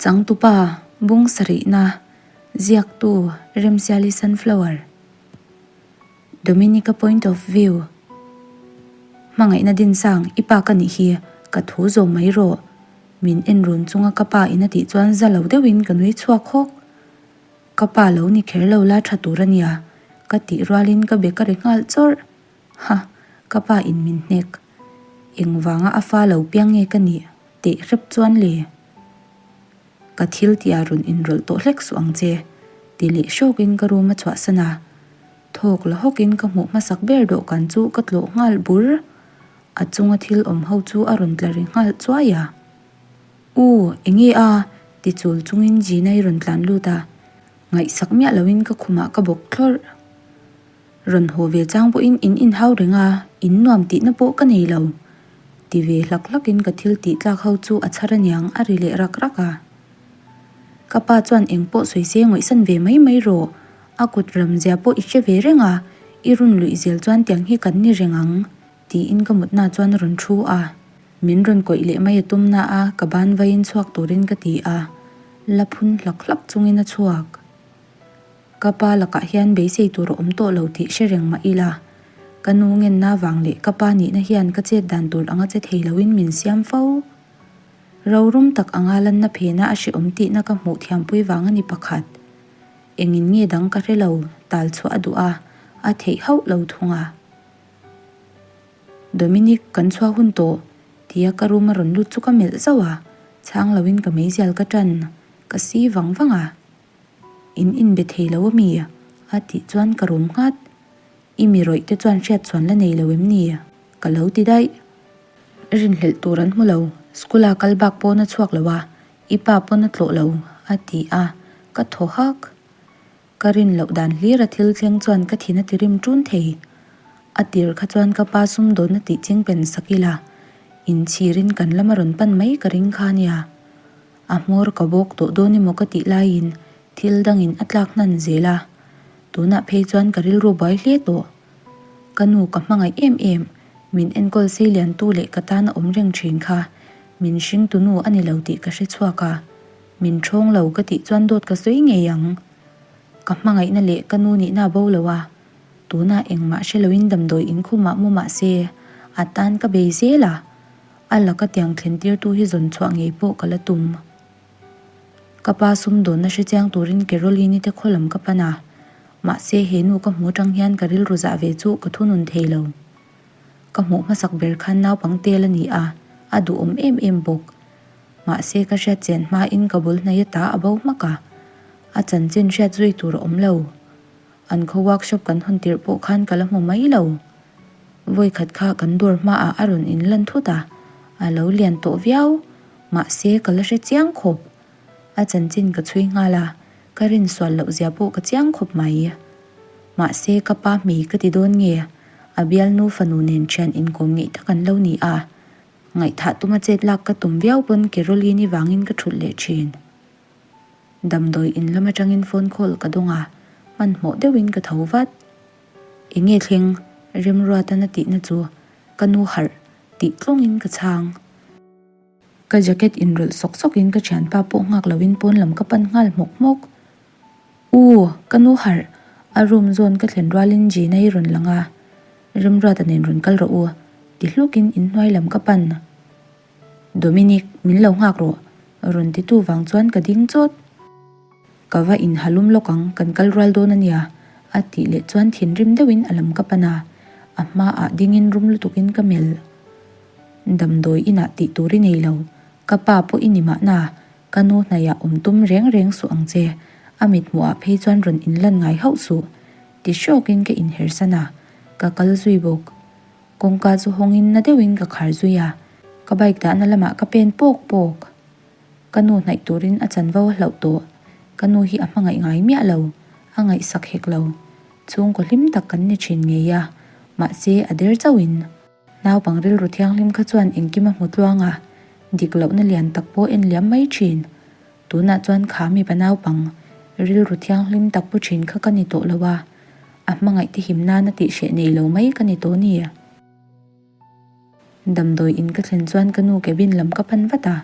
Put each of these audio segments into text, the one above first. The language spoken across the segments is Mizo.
Changtupa, Bung sarihna, Ziaktu, Remsiali Sunflower. Dominica point of view. Hmangaihna dinsang, i pa ka nih hi, ka thu zawm mai rawh. Min en run chunga ka pa in a tih chuan za lo deuhin ka nui chhuak hawk. Ka pa lo ni kher lo la tha tur a nia, ka tih rualin ka be ka ri nghal chawrh. Ha, ka pa in min hnek. Engvanga a fa lo piang nge ka nih teh hrep chuan le? Ka thil tih ah rawn inrawlh tawh hlek suh ang che, ti leh hrawkin ka room a chhuahsan a. Thawk la hawkin ka hmuh hmasak ber dawhkan chu ka tlawh nghal bur. A chunga thil awm ho chu a rawn tla ri nghal chuai a. U, enge a? ti chul chungin Gina i rawn tlan lut a. Ngaihsak miah loin ka khumah ka bawk thlawrh. Rawn haw ve chang pawhin in inhau reng a, in nuam tihna pawh ka nei lo. Ti ve hlak hlakin ka thil tih tlak ho chu a chhar aniang a ri leh rak rak a. Ka pa chuan eng pawh sawi se ngawihsan ve mai mai rawh, a kut ramzia pawh i hre ve reng a, i run luih zel chuan tiang hi kan ni reng ang, tiin ka mutna chuan a rawn thu a. Min rawn kawih leh mai a tum na a, ka ban vaiin chhuak turin ka ti a, la phun hlak hlak chungin a chhuak. Ka pa lakah hian beisei tur a awm tawh lo tih hre reng mah ila, ka nu ngenna vang leh ka pa nihna hian ka chet dan tur anga che thei loin min siam fo. Rorum tak anga lanna phena a hrehawm tihna ka hmuh thiampui vang a ni pakhat. Engin nge dang ka hre lo, tal chhuah a duh a, a theih hauh lo thung a. Dominic, kan chhuah hun tawh, tia ka room a rawn lut chu ka melh zauh a, chhang loin ka meizial ka ṭan, ka si vang vang a. In inbe thei lo ami? A tih chuan ka rum nghat. I mi rawih te chuan hriat chhuan la nei lo em ni? Ka lo ti daih. Rinhlelh tur an hmu lo, school a kal bak pawn a chhuak lo a, i pa pawn a tlawh lo, a ti a, ka thaw hak. Ka rin loh dan hlir a thil thleng chuan ka thin a ti rim ṭun thei. A tir kha chuan ka pa sumdawnna tih ching pen sak ila, inchhirin kan lama rawn pan mai ka ring kha nia. A hmawr ka bawk tawh dawn emaw ka tih laiin thil dangin a tlak hnan zel a, tunah phei chuan ka rilru buai hle tawh. Ka nu ka hmangaih em em, min enkawl sei liantu leh ka tan a awm reng thin kha, min hringtu nu a ni lo tih ka hre chhuak a, min ṭhawng lo ka tih chuan dawt ka sawi ngei ang. Ka hmangaihna leh ka nu nihna a bo lo a, tunah engmah hre loin damdawi inkhumah mu mah se, a tan ka bei zel a. A laka tiang thlen tirtu hi zawn chhuah ngei pawh ka la tum. Ka pa sumdawnna hre chiang turin Caroline-i te khaw lam ka pan a, mahse he nu ka hmu atang hian ka rilru zah ve chu ka thunun thei lo. Ka hmuh hmasak ber khan naupang tel a ni a, a duhawm em em bawk. Mahse ka hriat chian hmain ka bul hnai ata a bo hmak a, a chanchin hriat zui tur a awm lo. An khaw workshop kan hawn tirh pawh khan ka la hmu mai lo. Vawikhat kha kan dawr hmaah a rawn inlan thut a, a lo lian tawh viau. Mahse, ka la hre chiang khawp. A chanchin ka chhui nghal a, ka rinsual loh zia pawh ka chiang khawp mai. Mahse, ka pa hmei ka ti dawn nge, a bialnu fanu nen thian inkawm ngeih tak an lo ni a. Ngaihthah tuma chet lak ka tum viau pawn Caroline-i vangin ka thulh leh thin. Damdawi in lam atangin phone call ka dawng a, hmanhmawh deuhin ka tho vat. Enge thleng? Remruatan a tihna chu ka nu harh tih tlawngin ka chhang. Ka jacket inrawlh sawk sawkin ka thianpa pawh nghak loin pawn lam ka pan nghal hmawk hmawk. U, ka nu harh! A room zawn ka thlen rualin Gina hi rawn lang a, Remruata nen rawn kal rawh u, ti hlukin inhnuai lam ka pan. Dominic, min lo nghak rawh, rawn titu vang chuan ka ding chawt. Ka va inhalum lawk ang, kan kal rual dawn a nia, a tih leh chuan thinrim deuhin a lam ka pan a, a hmaah dingin rum lutukin ka melh. Damdawi inah tih tur i nei lo, ka pa pawh i ni mahna, ka nu hnaihah awm tum reng reng suh ang che, a mithmuhah phei chuan rawn inlan ngai hauh suh, ti hrawkin ka inhersan a, ka kal zui bawk. Kawngka chu hawngin na deuhin ka khar zui a, ka bike dahna lamah ka pen pawk pawk. Ka nu hnaih turin a chanvo a hlauh tawh. Ka nu hi a hmangaih ngai miah lo, a ngaihsak hek lo. Chhungkaw hlim tak kan ni thin ngei a, mahse a der chauhin. Naupang rilru thianghlim kha chuan engkim a hmu tluang a, dik lohna lian tak pawh en liam mai thin. Tunah chuan kha mipa naupang rilru thianghlim tak pu thin kha ka ni tawh lo a, a hmangaih te him nana tih hreh nei lo mai ka ni tawh ni. Damdawi in ka thlen chuan ka nu cabin lam ka pan vat a,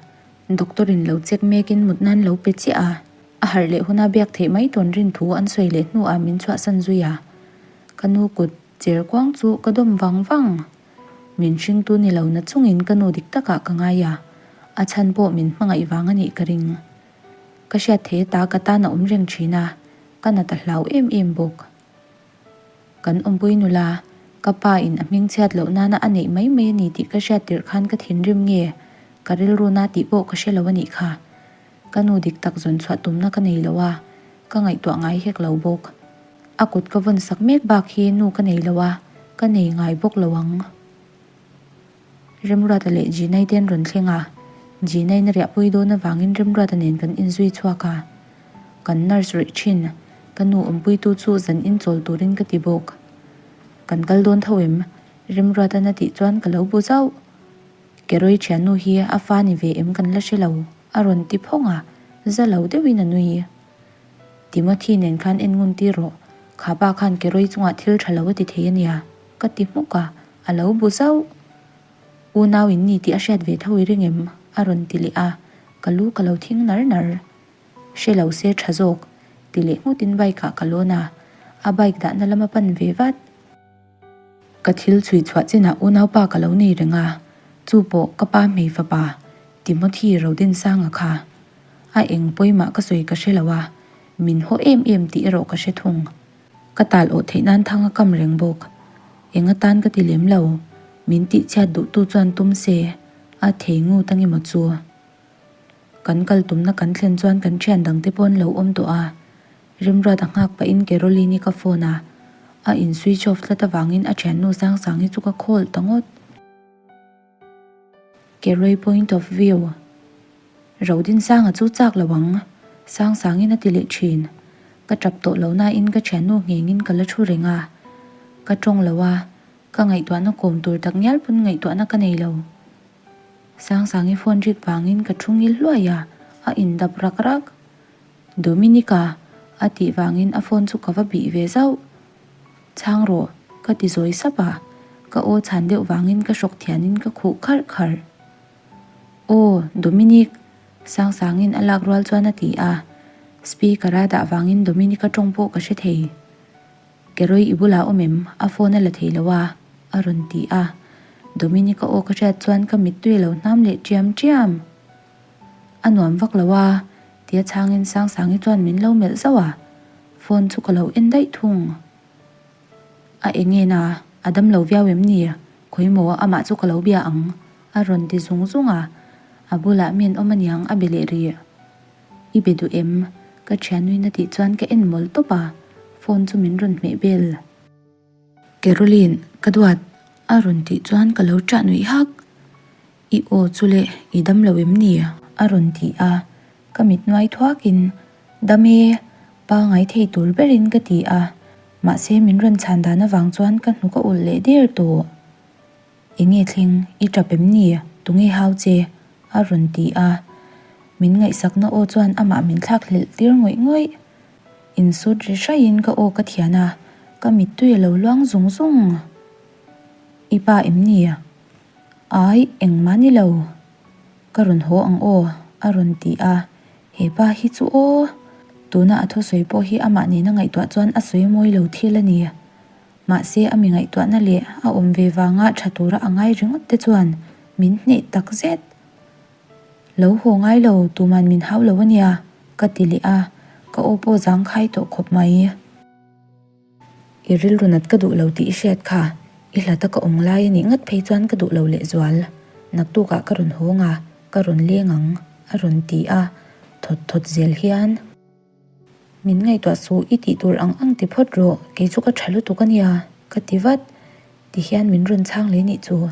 Doctor in lo check mek in mut nan lo pe chiah a, a harh leh huna biak theih mai tawn rin thu an sawi leh hnuah min chhuahsan zui a. Ka nu kut cher kuang chu ka dawm vang vang. Min hringtu ni lo na chungin ka nu dik takah ka ngai a, a chhan pawh min hmangaih vang a nih ka ring. Ka hriat thei ata ka tan a awm reng thin a, ka nat a hlau em em bawk. Kan awmpui nula, ka pa in a hming chhiat loh nana a neih mai mai a ni tih ka hriat tirh khan ka thinrim nge, ka rilru na tih pawh ka hre lo a nih kha. Ka nu dik tak zawn chhuah tumna ka nei lo a, ka ngaihtuah ngai hek lo bawk. A kut ka vawn sak mek bak hi nu ka nei lo a, ka nei ngai bawk lo ang. Remruata leh Jinai te an rawn thleng a, Jinai'n a riahpui dawn avangin Remruata nen kan inzui chhuak a. Kan nurse rih thin, ka nu awmpuitu chu zan in chawl turin ka ti bawk. Kan kal dawn tho em? Remruata'n a tih chuan ka lo bu zauh. Keroi thiannu hi a fa ni ve em kan la hre lo, a rawn ti phawng a, za lo deuhin a nui. Timothy nen khan en ngun tir rawh, kha pa khan Keroi chungah thil tha lo a ti thei a nia, ka ti hmuk a, a lo bu zauh. Unau in ni tih a hriat ve tho i ring em? a rawn ti leh a, ka lu ka lo thing nar nar. Hre lo se tha zawk, ti leh nghutin bike ah ka lawn a, a bike dahna lama pan ve vat. Ka thil chhui chhuah chinah unaupa ka lo nei reng a, chu pawh ka pa hmei fapa Timothy Rodinsanga kha. A eng pawimah ka sawi ka hre lo a, min haw em em tih erawh ka hre thung. Ka tal awh theih nan thang a kam reng bawk. Eng atan ka ti lem lo, min tih chhiat duhtu chuan tum se, a thei ngut ange maw chu. Kan kal tumna kan thlen chuan kan thian dangte pawh an lo awm tawh a, Remruat a nghak pahin Caroline-i ka phone a, a in switch off tlat avangin a thiannu Sangsangi chu ka call ta ngawt. Keroi point of view. Rodinsanga chu chak lo ang, Sangsangin a ti leh thin. Ka tap tawh lo nain ka thiannu nghengin ka la thu reng a. Ka tawng lo a, ka ngaihtuahna kawm tur tak ngial pawn ngaihtuahna ka nei lo. Sangsangi phone rik vangin ka thu ngil hluai a, a indap rak rak. Dominica a tih vangin a phone chu ka va bih ve zauh. Chhang rawh, ka ti zawi sap a, ka aw chhan deuh vangin ka hrawk thianin ka khuh kharh kharh. Aw, Dominic, Sangsangin a lak rual chuan a ti a, speaker a dah vangin Dominic-a tawng pawh ka hre thei. Keroi i bulah awm em? A phone a la thei lo a, a rawn ti a. Dominic-a aw ka hriat chuan ka mittui a lo hnam leh ṭiam ṭiam. A nuam vak lo a, tia chhangin Sangsangi chuan min lo melh zauh a, phone chu ka lo en daih thung. A eng en a, a dam lo viau em ni? Khawi maw amah chu ka lo bia ang, a rawn ti zung zung a, a bulah mi an awm aniang a be leh rih. I be duh em? Ka thiannuin a tih chuan ka en mawl tawp a, phone chu min rawn hmeh bel. Caroline, ka duat, a rawn tih chuan ka lo ṭah nuih hak. I aw chu le, i dam lo em ni? A rawn ti a, ka mit nuai thuakin, Dam e, pangai thei tur berin ka ti a, mahse min rawn chhan dan avang chuan ka hnuk a ulh leh der tawh. Enge thleng, i tap em ni? Tunge hau che? A rawn ti a, min ngaihsakna aw chuan amah min thlak hlelh tir ngawih ngawih. Insut ri hraihin ka aw ka thian a, ka mittui a lo luang zung zung. I pa em ni? Ai, engmah ni lo. Ka rawn haw ang aw, a rawn ti a. He pa hi chu aw. Tuna a thusawi pawh hi amah nena ngaihtuah chuan a sawi mawi lo thil a ni. Mahse, a mi ngaihtuahna leh a awm ve vanga tha tura a ngai ringawt te chuan min hneh tak zet. Lo haw ngai lo, tuman min hau lo a nia, ka ti leh a, ka aw pawh zangkhai tawh khawp mai. I rilru nat ka duh lo tih i hriat kha, i hlata ka awm lai a nih ngat phei chuan ka duh lo lehzual. Naktukah ka rawn hawng a, ka rawn leng ang, a rawn ti a, thawt thawt zel hian. Min ngaihtuah suh, i tih tur ang ang ti phawt rawh, kei chu ka tha lutuk a nia, ka ti vat. Ti hian min rawn chhang leh nih chu.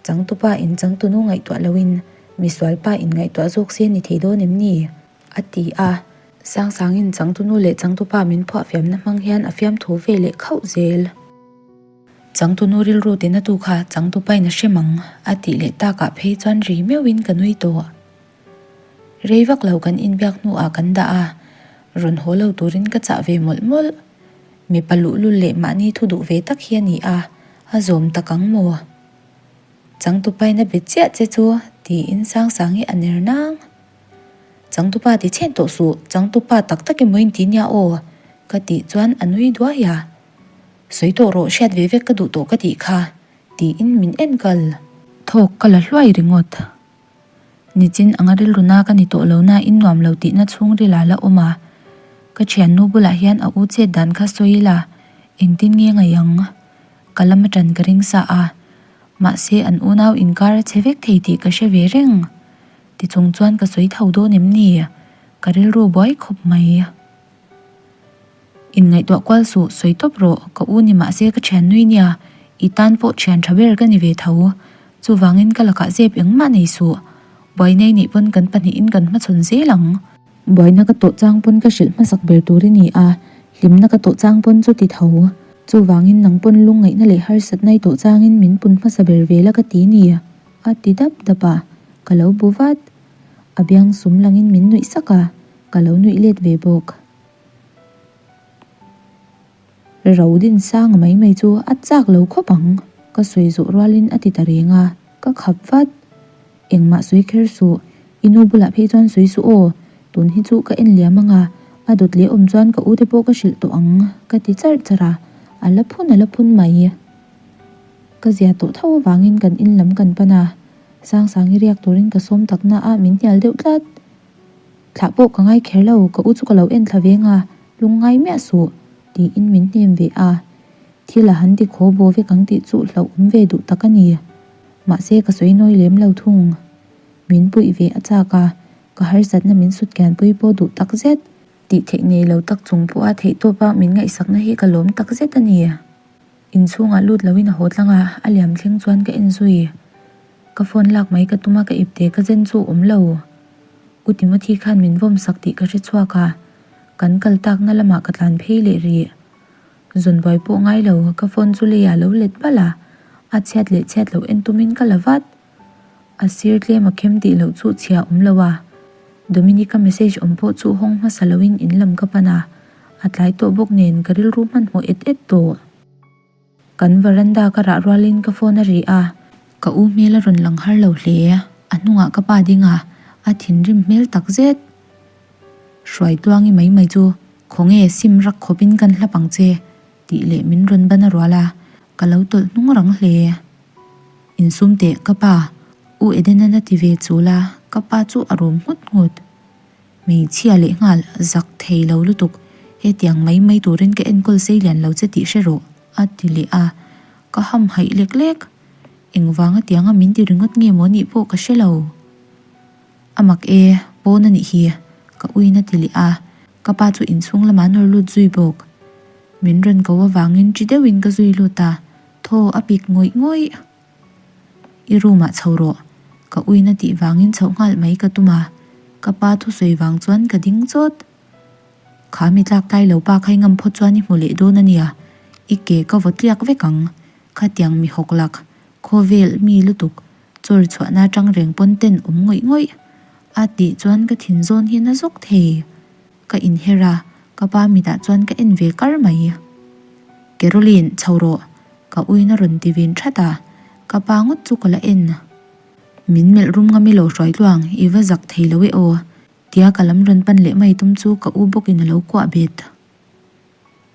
Changtupa in changtunu ngaihtuah loin misualpa in ngaihtuah zawk se ni thei dawn em ni? A ti a, Sangsangin changtunu leh changtupa min phuah fiamna hmang hian a fiamthu ve leh khauh zel. Changtunu rilru tina tu kha changtupain a hrem ang, a tih leh takah phei chuan ri meuhin ka nui tawh. Rei vak lo kan inbiak hnuah kan dah a, rawn haw lo turin ka chah ve mawlh mawlh. Mipa luhlul leh mahni thu duh ve tak hi a ni a, a zawm tak ang maw? Changtupain a be chiah che chu. Tiin Sangsangi a ner nang. Changtupa ti chhen tawh suh, changtupa tak tak emaw in ti nia aw, ka tih chuan a nui duai a. Sawi tawh rawh, hriat ve vek ka duh tawh ka tih kha, tiin min en kal. Thawk ka la hluai ringawt. Nichin anga rilru na ka ni tawh lo na in nuam lo tihna chhungril ah la awm a. Ka thiannu bulah hian a u chet dan kha sawi ila, engtin nge ngaih ang? Ka lam atan ka ring sa a, mahse an unau inkar a chhe vek thei tih ka hre ve reng. Tichung chuan ka sawi tho dawn em ni? Ka rilru buai khawp mai. Inngaihtuah kual suh, sawi tawp rawh, ka u ni mahse ka thian nui nia, i tan pawh thian tha ber ka ni ve tho. Chuvangin ka lakah zep engmah nei suh. Buainai neih pawn kan pahnihin kan hmachhawn zel ang. Buaina ka tawh chang pawn ka hrilh hmasak ber tur i ni a, hlimna ka tawh chang pawn chu ti tho. Chuvangin nang pawn lungngaihna leh harsatna i tawh changin min pun hmasa ber ve la ka ti ni, a ti dap dap a, ka lo bu vat. A biang sum langin min nuih sak a, ka lo nuih let ve bawk. Rodin sang mai mai chu a chak lo khawp ang, ka sawi zawh rualin a ti ta reng a, ka khap vat. Engmah sawi kher suh, i nu bulah phei chuan sawi suh aw, tun hi chu ka en liam ang a, a dawt leh awm chuan ka ute pawh ka hrilh tawh ang, ka ti charh charh a, a la phun a la phun mai. Ka zia tawh tho avangin kan in lam kan pan a, Sangsangi riak turin ka sawm tak na a min hnial deuh tlat. Thlah pawh ka ngai kher lo, ka u chu ka lo en thla veng a, lungngai miah suh, tiin min hnem ve a. Thil a han ti khaw baw vek ang tih chu hlauhawm ve duh tak a ni. Mahse ka sawi nawi lem lo thung. Min puih ve a chak a, ka harsatna min sut kian pui pawh duh tak zet. Tih theih nei lo tak chung pawha theihtawpa min ngaihsakna hi ka lawm tak zet a ni. Inchhungah lut loin a haw tlang a, a liam thleng chuan ka en zui. Ka phone lak mai ka tum a, ka ipte ka zen chu awm lo. U Timothy khan min vawm sak tih ka hre chhuak a, kan kal takna lamah ka tlan phei leh rih. Zawn buai pawh ngai lo, ka phone chu leiah lo let palh a, a chhiat leh chhiat loh en tumin ka la vat. A sir tlem a khem tih loh chu chhia awm lo a, Dominic-a message awm pawh chu hawng hmasa loin in lam ka pan a, a tlai tawh bawk nen ka rilru hmanhmawh et et tawh. Kan veranda ka rah rualin ka phone a ri a, ka u hmel a rawn lang har lo hle. A hnungah ka pa ding a, a thinrim hmel tak zet. Hruai tluangi mai mai chu, Khawnge sim rak khawpin kan hlap ang che, tih leh min rawn ban a rual a, ka lo tawlh hnung rang hle. Insum teh ka pa, U Edenan a ti ve chul a, ka pa chu a rum nghut nghut. Hmeichhia leh nghal zak thei lo lutuk, hetiang mai mai turin ka enkawl sei lian lo che tih hre rawh, a ti leh a, ka ham haih lek lek. Engvanga tianga min ti ringawt nge maw nih pawh ka hre lo. A mak e, pawn a nih hi, ka uin a ti leh a, ka pa chu inchhung lamah nawr lut zui bawk. Min rawn ko avangin ṭi deuhin ka zui lut a, thaw a pik ngawih ngawih. I room ah chho rawh, ka uina tih vangin chhoh nghal mai ka tum a, ka pa thusawi vang chuan ka ding chawt. Kha mi tlak tai lo pa kha i ngam phawt chuan i hmu leh dawn a nia, i ke ka vaw tliak vek ang, khatiang mi hawk lak, khawvel mi lutuk, chawr chhuahna atang reng pawn ten awm ngawih ngawih a tih chuan ka thin zawn hian a zawk thei. Ka inher a, ka pa mitah chuan ka en ve kar mai. Caroline, chho rawh, ka uina rawn ti vin that a, ka pa ngawt chu ka la en. Min melh rum ngam i lo hruai tluang, i va zak thei lo e aw, tia ka lam rawn pan leh mai tum chu ka u bawkin a lo kuah bet.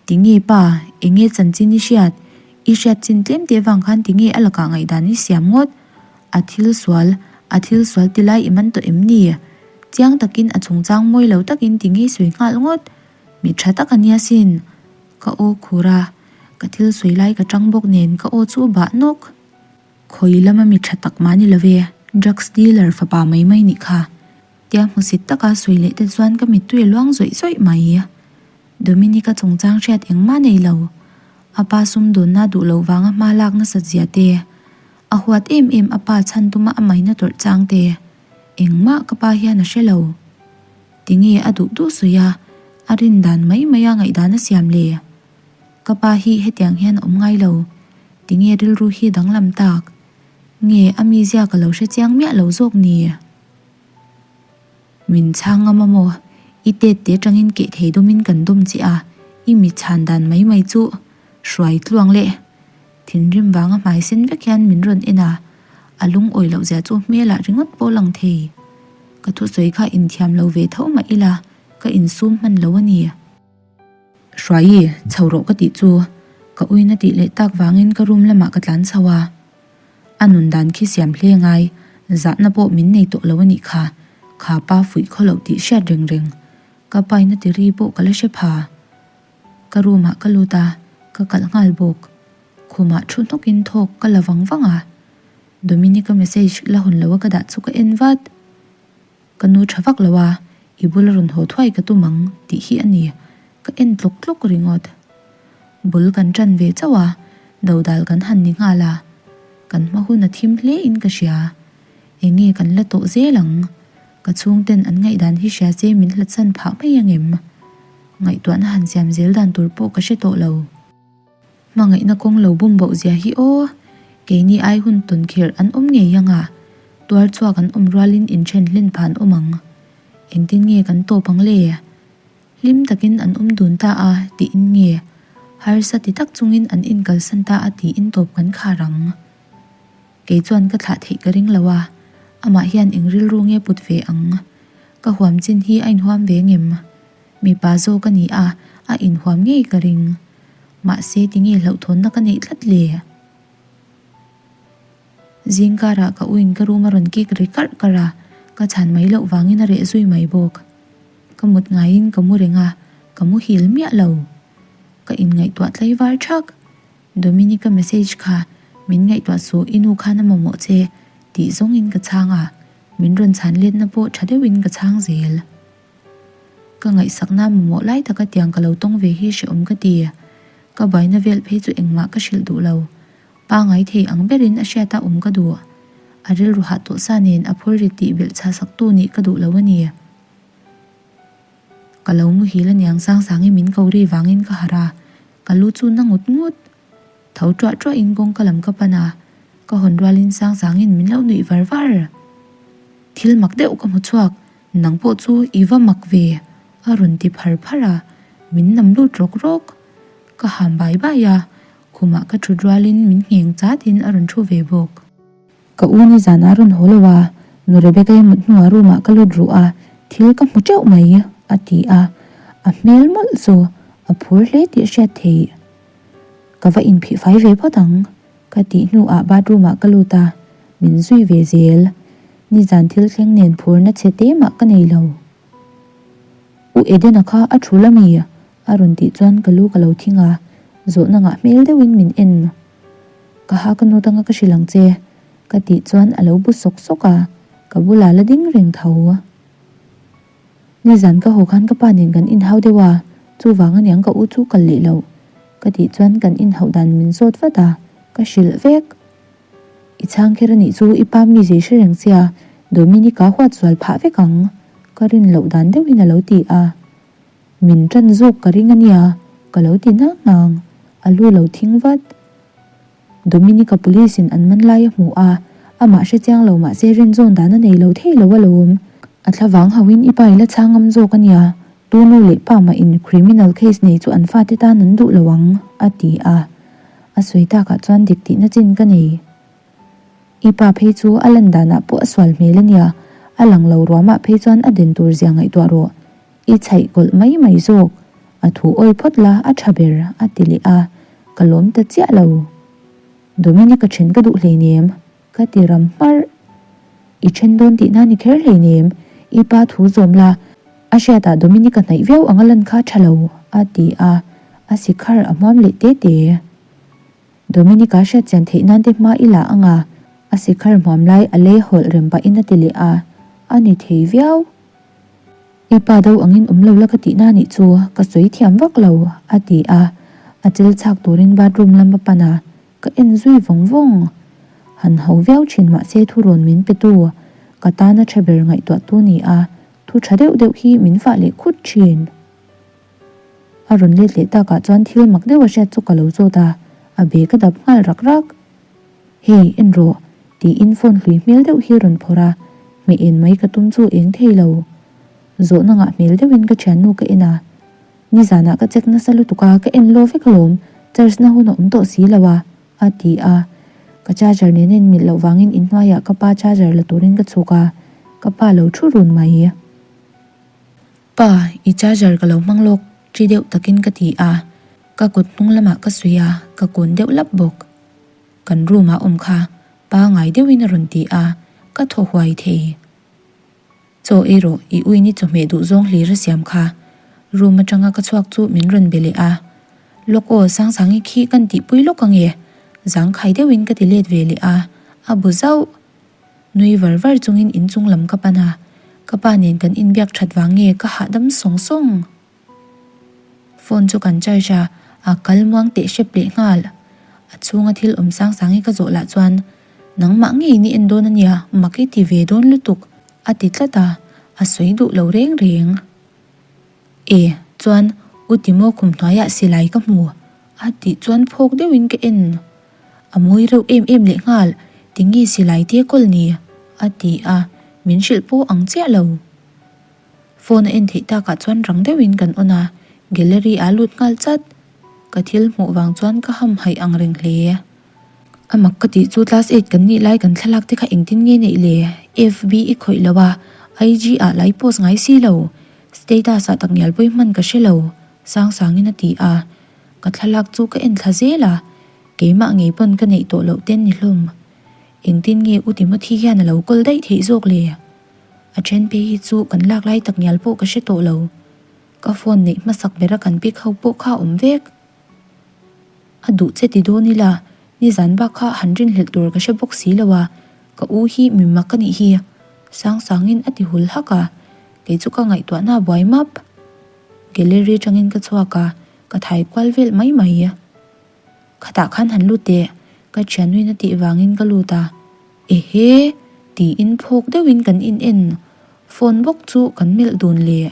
Tinge pa, enge chanchin i hriat? I hriat chin tlem teh vang khan tinge a lakah ngaihdan i siam ngawt? A thil sual, a thil sual ti lai i man tawh em ni? Chiang takin a chungchang mawi lo takin tinge i sawi nghal ngawt? Mi tha tak a nia sin. Ka aw khur a, ka thil sawi lai ka tang bawk nen ka aw chu bah nawk. Khawi lama mi tha tak mah ni lo ve, drugs dealer fapa mai mai nih kha. Tia hmusit taka sawi leh te chuan ka mittui a luang zawih zawih mai. Dominic-a chungchang hriat engmah nei lo. A pa sumdawnna duh loh vanga hma lak nasat zia te, a huat em em a pa chhan tuma a maina tawrh chang te, engmah ka pa hian a hre lo. Tinge a duh duh sawi a, a rin dan mai mai a ngaihdan a siam le? Ka pa hi hetiang hian a awm ngai lo. Tinge rilru hi danglam tak? Nge a mizia ka lo hre chiang miah lo zawk ni? Min chhang ngam a maw? I tet te atangin keh thei dawmin kan dawm che a, i mi chhan dan mai mai chu hruai tluang leh thinrim vanga hmai sen vek hian min rawn en a. A lungawi loh zia chu hmelah ringawt pawh lang thei. Ka thusawi kha inthiam lo ve tho mah ila ka insum hman lo a ni. Hruaii, chho rawh ka tih chu ka uina tih leh tak vangin ka room lamah ka tlan chho a. A nun dan khi siam hle ngai, zahna pawh min nei tawh lo a nih kha, kha pa fuih khaw loh tih hriat reng reng. Ka paina ti ri pawh ka la hre pha. Ka room ah ka lut a, ka kalh nghal bawk. Khumah thu hnawkin thawk ka la vang vang a. Dominic-a message la hawn lo a ka dah chu ka en vat. Ka nu tha vak lo a, i bula rawn haw thuai ka tum ang tih hi a ni, ka en tlawk tlawk ringawt. Bul kan ṭan ve chauh a, dodal kan han ni nghal a, kan hma hun a thim hle in ka hria. Eng nge kan la tawh zel ang? Ka chhungten an ngaihdan hi hria se min hlatsan phah mai angem? Ngaihtuahna han siam zel dan tur pawh ka hre tawh lo. Hmangaihna kawng lo bum boh zia hi aw, keini ai hun tawn khirh an awm ngei ang a, tuar chhuak an awm rualin inthen hlen phah an awm ang. Engtin nge kan tawp ang le? Hlim takin an awm dun ta a tiin nge harsa ti tak chungin an inkalsan ta a tiin tawp kan khar ang. Kei chuan ka thlah theih ka ring lo a, amah hian eng rilru nge put ve ang? Ka huam chin hi a inhuam ve ngem? Mipa zawk a ni a, a inhuam ngei ka ring. Mahse tinge hlauhthawnna ka neih tlat le? Zing karah ka uin ka room a rawn kik ri karh karh a, ka chhan mai loh vangin a reh zui mai bawk. Ka mut ngaiin ka mu reng a, ka muhil miah lo. Ka inngaihtuah tlaivar thak. Dominic-a message kha min ngaihtuah suh i nu khan a mamawh che tih zawngin ka chhang a, min rawn chhan letna pawh tha deuhin ka chhang zel. Ka ngaihsakna mamawh lai taka tiang ka lo tawng ve hi hrehawm ka ti. Ka buaina vel phei chu engmah ka hrilh duh lo. Pangai thei ang berin a hriata awm ka duh. A rilru hah tawh sa nen a phur rit tih belh chhah saktu nih ka duh lo a ni. Ka lo muhil aniang Sangsangi min ko ri vangin ka harh a, ka lu chu na ngut ngut. Tho ṭuah ṭuahin kawngka lam ka pan a, ka hawn rualin Sangsangin min lo nuih var var. Thil mak deuh ka hmu chhuak, nang pawh chu i va mak ve, a rawn ti phar phar a, min nam lut rawk rawk. Ka ham bai bai a, khumah ka ṭhut rualin min ngheng chatin a rawn ṭhu ve bawk. Ka u ni zanah rawn haw lo a, nu Rebecca-i mut hnuah room ah ka lut ruh a, thil ka hmu teuh mai, a ti a, a hmel mawlh chu a phur hle tih a hriat theih. Ka va inphih fai ve phawt ang, ka tih hnuah bathroom ah ka lut a, min zui ve zel. Nizan thil thleng nen phurna chhe te mah ka nei lo. U Edena kha a thul ami? a rawn tih chuan ka lu ka lo thing a, zawhna ngah hmel deuhin min en. Ka ha ka nu tanga ka hrilh ang che, ka tih chuan a lo bu sawk sawk a, ka bulah la ding reng tho. Nizan ka haw khan ka pa nen kan inhau deuh a, chuvang aniang ka u chu kal leh loh, ka tih chuan kan inhauh dan min zawt vat a, ka hrilh vek. I chhang kher anih chu i pa mi zei hre reng che a, Dominica huat zual phah vek ang, ka rin loh dan deuhin a lo ti a. Min ṭan zawk ka ring ania, ka lo ti nang nang, a lu lo thing vat. Dominica police in an man lai a hmu a, amah hre chiang lo mahse rinzawn dan a nei lo thei lo alawm. A thlavang hauhin i pa i la chhang ngam zawk ania, tu nu leh pa mah in criminal case nei chu an fate tan an duh lo ang, a ti a. A sawi takah chuan dik tihna chin ka nei. I pa phei chu a lan danah pawh a sual hmel ania, a lang lo ruamah phei chuan a den tur zia ngaihtuah rawh. I chhaih kawlh mai mai zawk, a thu awi phawt la a tha ber a ti leh a, ka lawm ta chiah lo. Dominic-a then ka duh hleinem, ka ti ram hmarh. I then dawn tihna ni kher hleinem, i pa thu zawm la, a hriatah Dominic-a hnaih viau ang a lan kha tha lo, a ti a, a sikhar a hmuam leh te te. Dominic-a hriat chian theih nan te hma i la ang a, a sikhar hmuam lai a lei hawlh rem pahin a ti leh a, a ni thei viau. I pa do angin awm lo la ka tihna nih chu ka sawi thiam vak lo, a ti a, a chil chhak turin bathroom lam a pan a, ka en zui vawng vawng. Han ho viau thin mahse thurawn min pe tu, ka tana tha ber ngaihtuah tu ni a, thu tha deuh deuh hi min fah leh khut thin. A rawn let leh takah chuan thil mak deuh a hriat chu ka lo zawt a, a be ka dap nghal rak rak. Hei, en rawh, tiin phone hlui hmel deuh hi rawn phawrh a, hmeh en mai ka tum chu eng thei lo. Zawhna ngah hmel deuhin ka thiannu ka en a, Nizanah ka check nasa lutuk a, ka en law vek alawm, charge na hun a awm tawh si lo a, a ti a. Ka charger nen a inmilh loh vangin inhnuaiah ka pa charger la turin ka chhuk a, ka pa lo thu run mai. Pa, i charger ka lo hmang lawk chi deuh takin ka ti a, ka kut hnung lamah ka suih a, ka kun deuh lap bawk. Kan room ah awm kha pangai deuhin a rawn ti a, ka thaw huai thei. Chaw ei rawh, i uin i chawhmeh duh zawng hlir a siam kha. Room atanga ka chhuak chu min rawn be leh a. Lawk aw, Sangsangi khi kan tihpui lawk ange? Zangkhai deuhin ka ti let ve leh a, a bu zauh. Nui var var chungin inchung lam ka pan a, ka pa nen kan inbiak that vang nge ka hahdam sawng sawng. Phone chu kan charge a, a kal muang teh hrep leh nghal. A chhunga thil awm sang sang hi ka zawh lah chuan, Nangmah ngeiin i en dawn a nia, mak i ti ve dawn lutuk, a ti tlat a, a sawi duh lo reng reng. E, chuan U Timo khum hnuaiah silai ka hmu, a tih chuan phawk deuhin ka en. A mawi reuh em em leh nghal, tinge silai te kawl ni? a ti a, min hrilh pawh ang chiah lo. Phone a en theih takah chuan rang deuhin kan on a, gallery ah lut nghal chat. Ka thil hmuh vang chuan ka hamhaih ang reng hle. A mak ka tih chu class eight kan nih lai kan thlalak te kha engtin nge neih le? FB i khawih lo a, IG ah lai post ngai si lo. Status ah takngial pawi hman ka hre lo, Sangsangin a ti a. Ka thlalak chu ka en thla zel a, keimah ngei pawn ka neih tawh loh ten ni hlawm. Engtin nge U Timothy hian a lo kawl daih theih zawk le? A then phei hi chu kan lak lai tak ngial pawh ka hre tawh lo. Ka phone neih hmasak bera kan pick ho pawh kha awm vek. A duh che ti dawn ila, nizan bak kha han rinhlelh tur ka hre bawk si lo a, ka u hi mi mak a nih hi. Sangsangin a ti hul hak a, kei chu ka ngaihtuahna a buai map. Gallery atangin ka chhuak a, ka thai kual vel mai mai. Khatah khan han lut teh, ka thiannuin a tih vangin ka lut a. Ehe! tiin phawk deuhin kan in en, phone bawk chu kan melh dun leh.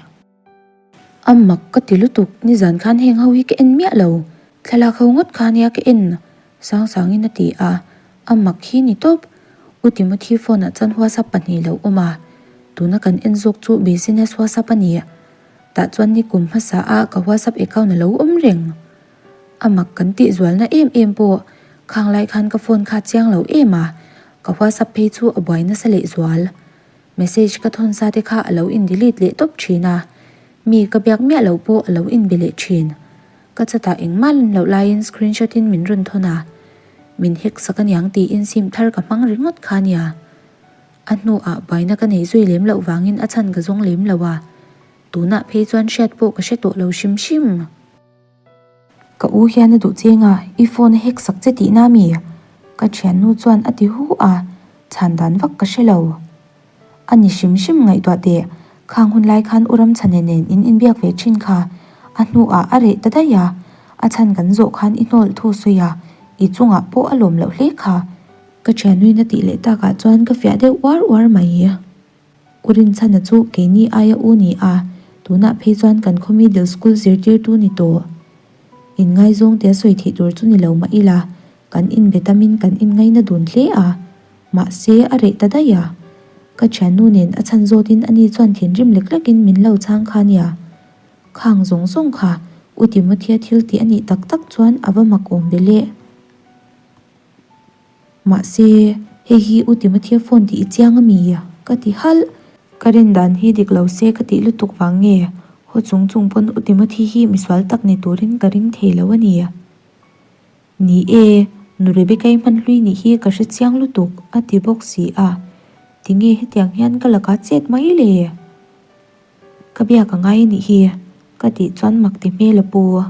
A mak ka ti lutuk, nizan khan heng ho hi ka en miah lo, thlalak ho ngawt kha nia ka en, Sangsangin a ti a, a mak hi ni tawp. U Timothy phone ah chuan WhatsApp pahnih lo awm a, tuna kan en zawk chu business WhatsApp a ni. Tah chuan nikum hmasa a ka WhatsApp account a lo awm reng. A mak kan tih zualna em em pawh khang lai khan ka phone kha chiang lo em a, ka whatsapp phei chu a buai nasa leh zual. Message ka thawn sa te kha a lo in delete leh tawp thin a, mi ka biak miah loh pawh a lo in be leh thin. Ka chatah engmah lan loh laiin screenshot in min rawn thawn a, min hack sak aniang tiin sim thar ka hmang ringawt kha nia. A hnuah buaina ka nei zui lem loh vangin a chhan ka zawng lem lo a, tunah phei chuan hriat pawh ka hre tawh lo hrim hrim. Ka u hian a duh cheng a, i phone a hack sak che tihna mi? Ka thiannu chuan a ti hu a, chhan dan vak ka hre lo. A ni hrim hrim ngaihtuah teh, khang hun lai khan U Ramchhane nen in inbiak ve thin kha, a hnuah a reh ta daih a, a chhan kan zawh khan i hnawl thu sawi a, i chungah pawh a lawm loh hle kha. Ka thiannuin a tih leh takah chuan ka fiah deuh uar uar mai. U Rinchhana chu keini aia u ni a, tunah phei chuan kan khaw middle school zirtirtu ni tawh. Inngaizawng tia sawi theih tur chu ni lo mah ila, kan inbe tamin kan inngaina dun hle a, mahse a reh ta daih a. Ka thiannu nen a chhan zawtin ani chuan thinrim lek lekin min lo chhang kha nia. Khang zawng zawng kha U Timothya thil tih a nih tak tak chuan a va mak awm ve le. Mahse, hei hi U Timothya phone tih i chiang a mi? Ka ti halh. Ka rin dan hi dik lo se ka tih lutuk vang nge? Haw chung chung pawn U Timothy hi misual tak ni turin ka ring thei lo a ni. Ni e, nu Rebecca-i hman hlui nih hi ka hre chiang lutuk, a ti bawk si a. Tinge hetiang hian ka lakah chet mai le? Ka biak a ngai anih hi, ka tih chuan mak ti hmel a pu.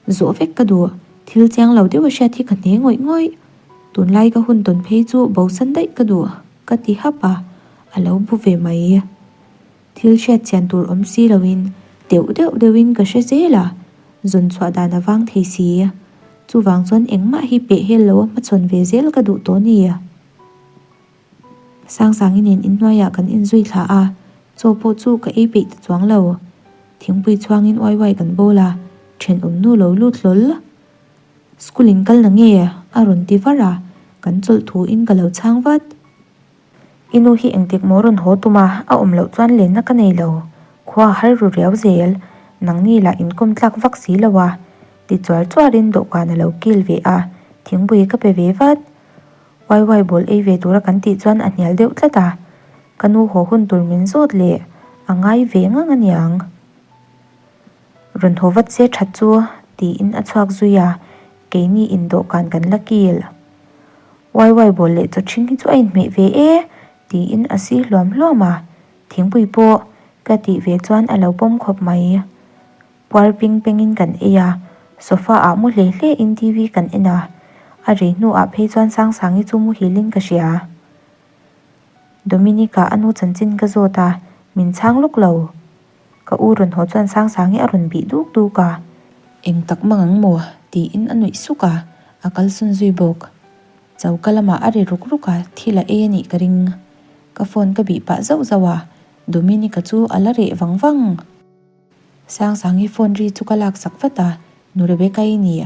Zawh vek ka duh, thil chiang lo deuh a hriat hi ka hne ngawih ngawih. Tunlai ka hun tawn phei chu bosan daih ka duh, ka ti hap a, a lo bu ve mai. Thil hriat chian tur awm si loin deuh deuh deuhin ka hre zel a, zawn chhuah dan a vang thei si. Chuvang chuan engmah hi peh hel lo a hmachhawn ve zel ka duh tawh ni. Sangsangi nen inhnuaiah kan inzui thla a, chaw pawh chu ka ei peih ta chuang lo. Thingpui chhuangin uai uai kan bawl a, thenawm nu lo lut hlawl. School in kal na nge? a rawn ti var a, kan chawlh thu in ka lo chhang vat. I nu hi engtik maw rawn haw tum a, a awm loh chuan lenna ka nei lo. Khua a har ru riau zel, nangni lah inkawm tlak vak si lo a. Ti chuar chuarin dawhkan a lo kil ve a, thingpui ka pe ve vat. Waiwai bawl ei ve tura kan tih chuan a hnial deuh tlat a, ka nu haw hun tur min zawt leh a ngai ve ngang a niang. Rawn haw vat se that chu tiin a chhuak zui a, keini in dawhkan kan la kil. Waiwai bawl leh chaw ṭhing hi chu a inhmeh ve e tiin a si hluam hluam a, thingpui pawh ka tih ve chuan a lo pawm khawp mai. Puar ping pengin kan ei a, sofa ah mu hle hle in TV kan en a, a rei hnu ah phei chuan Sangsangi chu muhil in ka hria. Dominica a nu chanchin ka zawt a, min chhang lawk lo. Ka u rawn haw chuan Sangsangi a rawn bih duk duk a. Eng tak mang ang maw? tiin a nuih suk a, a kalsawn zui bawk. Choka lamah a ri ruk ruk a, thil a ei a nih ka ring. Ka phone ka bih pah zauh zauh a, Dominica chu a la reh vang vang. Sangsangi phone ri chu ka lak sak vat a, Nu Rebecca i ni.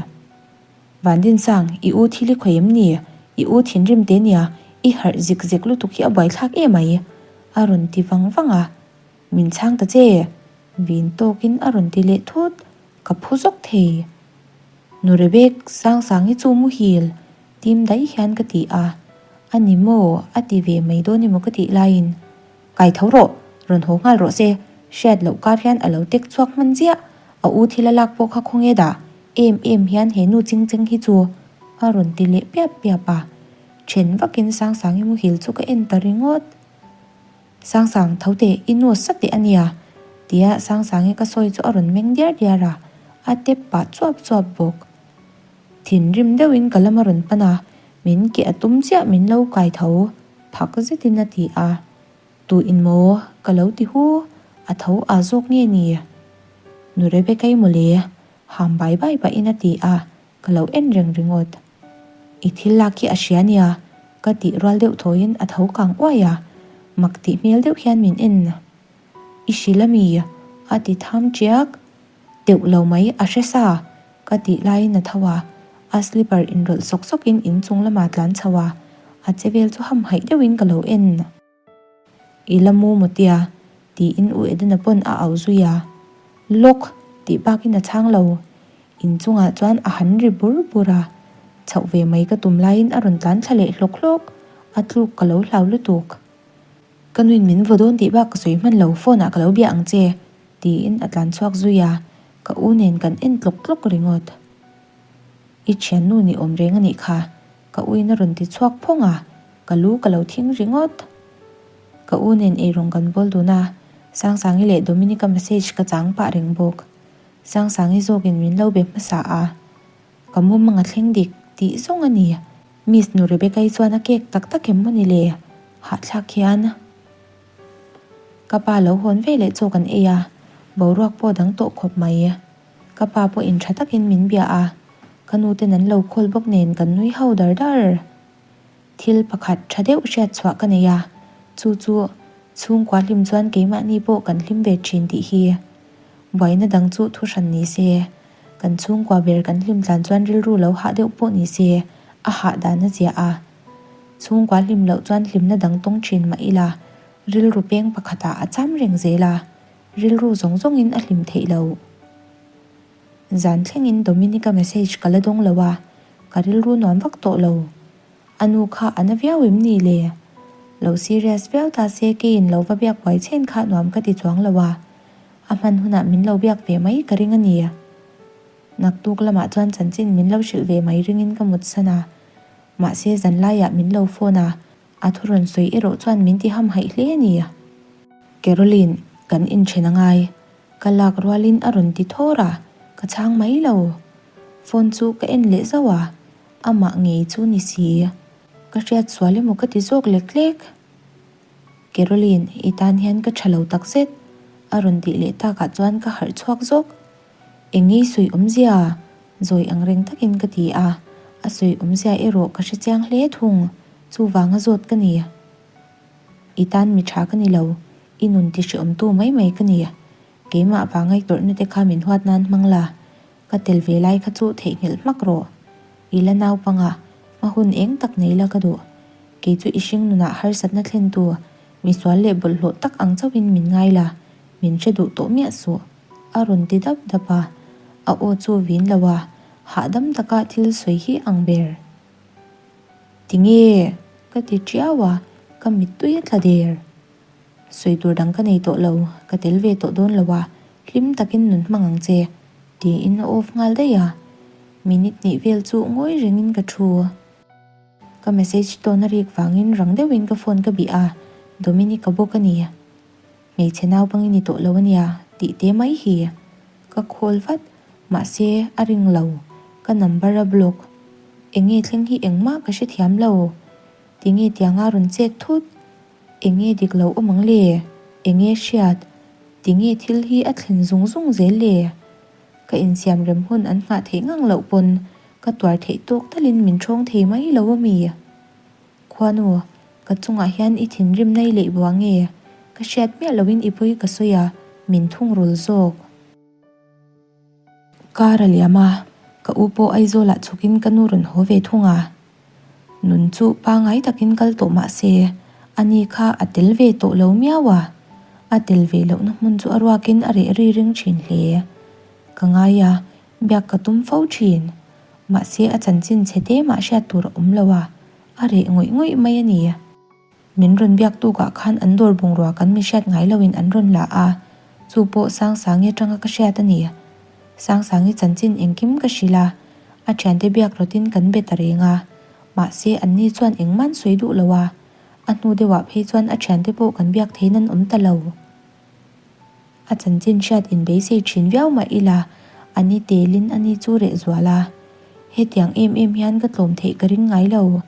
Vandinsang, i u thil i khawih em ni? I u thinrim te nia, i harh zik zek lutuk hi a buaithlak em ai? A rawn ti vang vang a. Min chhang ta che! Vin tawkin a rawn ti leh thut, ka phu zawk thei. Nu Rebek, Sangsangi chu muhil, tim daih hian ka ti a. A ni maw? A ti ve mai dawn emaw ka tih laiin, Kai tho rawh, rawn haw nghal rawh se, hriat loh kar hian a lo tek chhuak hman chiah, a u thil a lak pawh kha khawnge dah, em em hian he nu ching cheng hi chu a rawn ti leh piap piap a. Then vakin Sangsangi muhil chu ka en ta ringawt. Sangsang, tho teh, i nu sa teh a nia, tia Sangsangi ka sawi chu a rawn meng diar diar a, a tep pah chuap chuap bawk. Thinrim deuhin ka lam a rawn pan a, min keh a tum chiah min lo kai tho, phak zetin a ti a. Tu in maw? Ka lo ti hu, a tho a zawk nge ni? Nu Rebecca-i mawle, ham bai bai pahin a ti a, ka lo en reng ringawt. I thil lak hi a hria nia, ka tih rual deuh thawiin a tho kang uai a, mak tih hmel deuh hian min en. I hrilh ami? A ti tham tiak. Teuh lo mai, a hre sa! Ka tih laiin a tho a, a slipper inrawlh sawk sawkin inchung lamah tlan chho a, a che vel chu hamhaih deuhin ka lo en. I la mu maw tia? tiin U Edena pawn a au zui a. Lawk! tih bakin a chhang lo. Inchungah chuan a han ri bur bur a, chhoh ve mai ka tum laiin a rawn tlan thla leh hlawk hlawk, a tluk ka lo hlau lutuk. Ka nuin min vaw dawn tih bak ka sawi hman lo, phone ah ka lo bia ang che, tiin a tlan chhuak zui a, ka u nen kan en tlawk tlawk ringawt. I thiannu ni awm reng a nih kha, ka uin a rawn ti chhuak phawng a, ka lu ka lo thing ringawt. Ka u nen eirawng kan bawl dun a, Sangsangi leh Dominica message ka chang pah reng bawk. Sangsangi zawkin min lo be hmasa a, ka mumang a thleng dik tih zawng a ni. Miss nu Rebecca-i chuan a kek tak tak em maw ni le? Hahthlak hian ka pa lo hawn ve leh chaw kan ei a, boruak pawh dang tawh khawp mai. Ka pa pawhin tha takin min bia a, ka nu ten an lo call bawk nen kan nui ho dar dar. Thil pakhat tha deuh hriat chhuah ka nei a, chu chu chhungkua hlim chuan keimahni pawh kan hlim ve thin tih hi. Buaina dang chu thu hran ni se, kan chhungkua ber kan hlim tlan chuan rilru lo hah deuh pawh ni se, a hah dan a ziah a. Chhungkua hlim loh chuan hlimna dang tawng thin mah ila, rilru peng pakhatah a cham reng zel a, rilru zawng zawngin a hlim theih loh. Zan thlengin Dominica message ka la dawng lo a, ka rilru nuam vak tawh lo. A nu kha a na viau em ni le? Lo serious viau ta se keiin lo va biak buai chhen kha nuam ka ti chuang lo a, a hman hunah min lo biak ve mai ka ring a ni. Naktuk lamah chuan chanchin min lo hrilh ve mai ringin ka mutsan a, mahse zanlaiah min lo phone a, A thu rawn sawi erawh chuan min ti hamhaih hle a ni. Caroline, kan inthen a ngai. Ka lak rualin a rawn ti thawr a, ka chhang mai lo. Phone chu ka en leh zauh a, amah ngei chu ni si. Ka hriat sual emaw ka ti zawk lek lek. Caroline, i tan hian ka tha lo takzet, a rawn tih leh takah chuan ka harh chhuak zawk. Eng ngei sawi awmzia? Zawi ang reng takin ka ti a, a sawi awmzia erawh ka hre chiang hle thung, chuvanga zawt ka ni. I tan mi tha ka ni lo, i nun ti hreawmtu mai mai ka ni. Keimah vanga i tawrhna te kha min huat nan hmang la, ka tel ve lai kha chu theihnghilh hmak rawh. I la naupanga, hma hun eng tak nei la ka duh. Kei chu i hring nunah harsatna thlentu, misual leh bawlhhlawh tak ang chauhin min ngai la, min hre duh tawh miah suh. A rawn ti dap dap a, a aw chu vin lo a, hahdam taka thil sawi hi ang ber. Tinge? Ka ti tiau a, ka mittui a tla der. Sawi tur dang ka nei tawh lo, ka tel ve tawh dawn lo a, hlim takin nun hmang ang che, tiin a off nghal daih a. Minute hnih vel chu ngawi rengin ka thu. Ka message tawn a rik vangin rang deuhin ka phone ka bih a, Dominic-a bawk a ni. Hmeichhe naupang i ni tawh lo a nia, tih te mai hi. Ka call vat, mahse a ring lo, ka number a block. Enge thleng hi engmah ka hrethiam lo. Tinge tianga rawn chet thut? Enge dik lo awm ang le? Enge hriat? Tinge thil hi a thlen zung zung zel le? Ka insiam rem hun an nghah theih ngang loh pawn ka tuar theih tawk talin min ṭhawng thei mai lo a mi? Khuanu, ka chungah hian i thinrim nai leh bua nge? Ka hriat miah loin i pawi ka sawi a, min thungrul zawk. Kar a liam a, ka u pawh Aizawlah chhukin ka nu rawn haw ve thung a. Nun chu pangai takin kal tawh mah se, ani kha a tel ve tawh lo miau a. A tel ve lohna hmun chu a ruakin a reh ri ring thin hle. Ka ngai a, biak ka tum fo thin. Mahse a chanchin chhe te mah hriat tur a awm lo a, a reh ngawih ngawih mai a ni. Min rawn biak tukah khan an dawr bungrua kan mi hriat ngai loin an rawn la a, chu pawh Sangsangi atanga ka hriat a ni. Sangsangi chanchin engkim ka hrilh a, a thiante biak rawtin kan be ta reng a, mahse anni chuan engmah an sawi duh lo a, a hnu deuhah phei chuan a thiante pawh kan biak theiin an awm ta lo. A chanchin hriat inbeisei thin viau mah ila, a ni telin a ni chu reh zual a, hetiang em em hian ka tlawm theih ka ring ngai lo.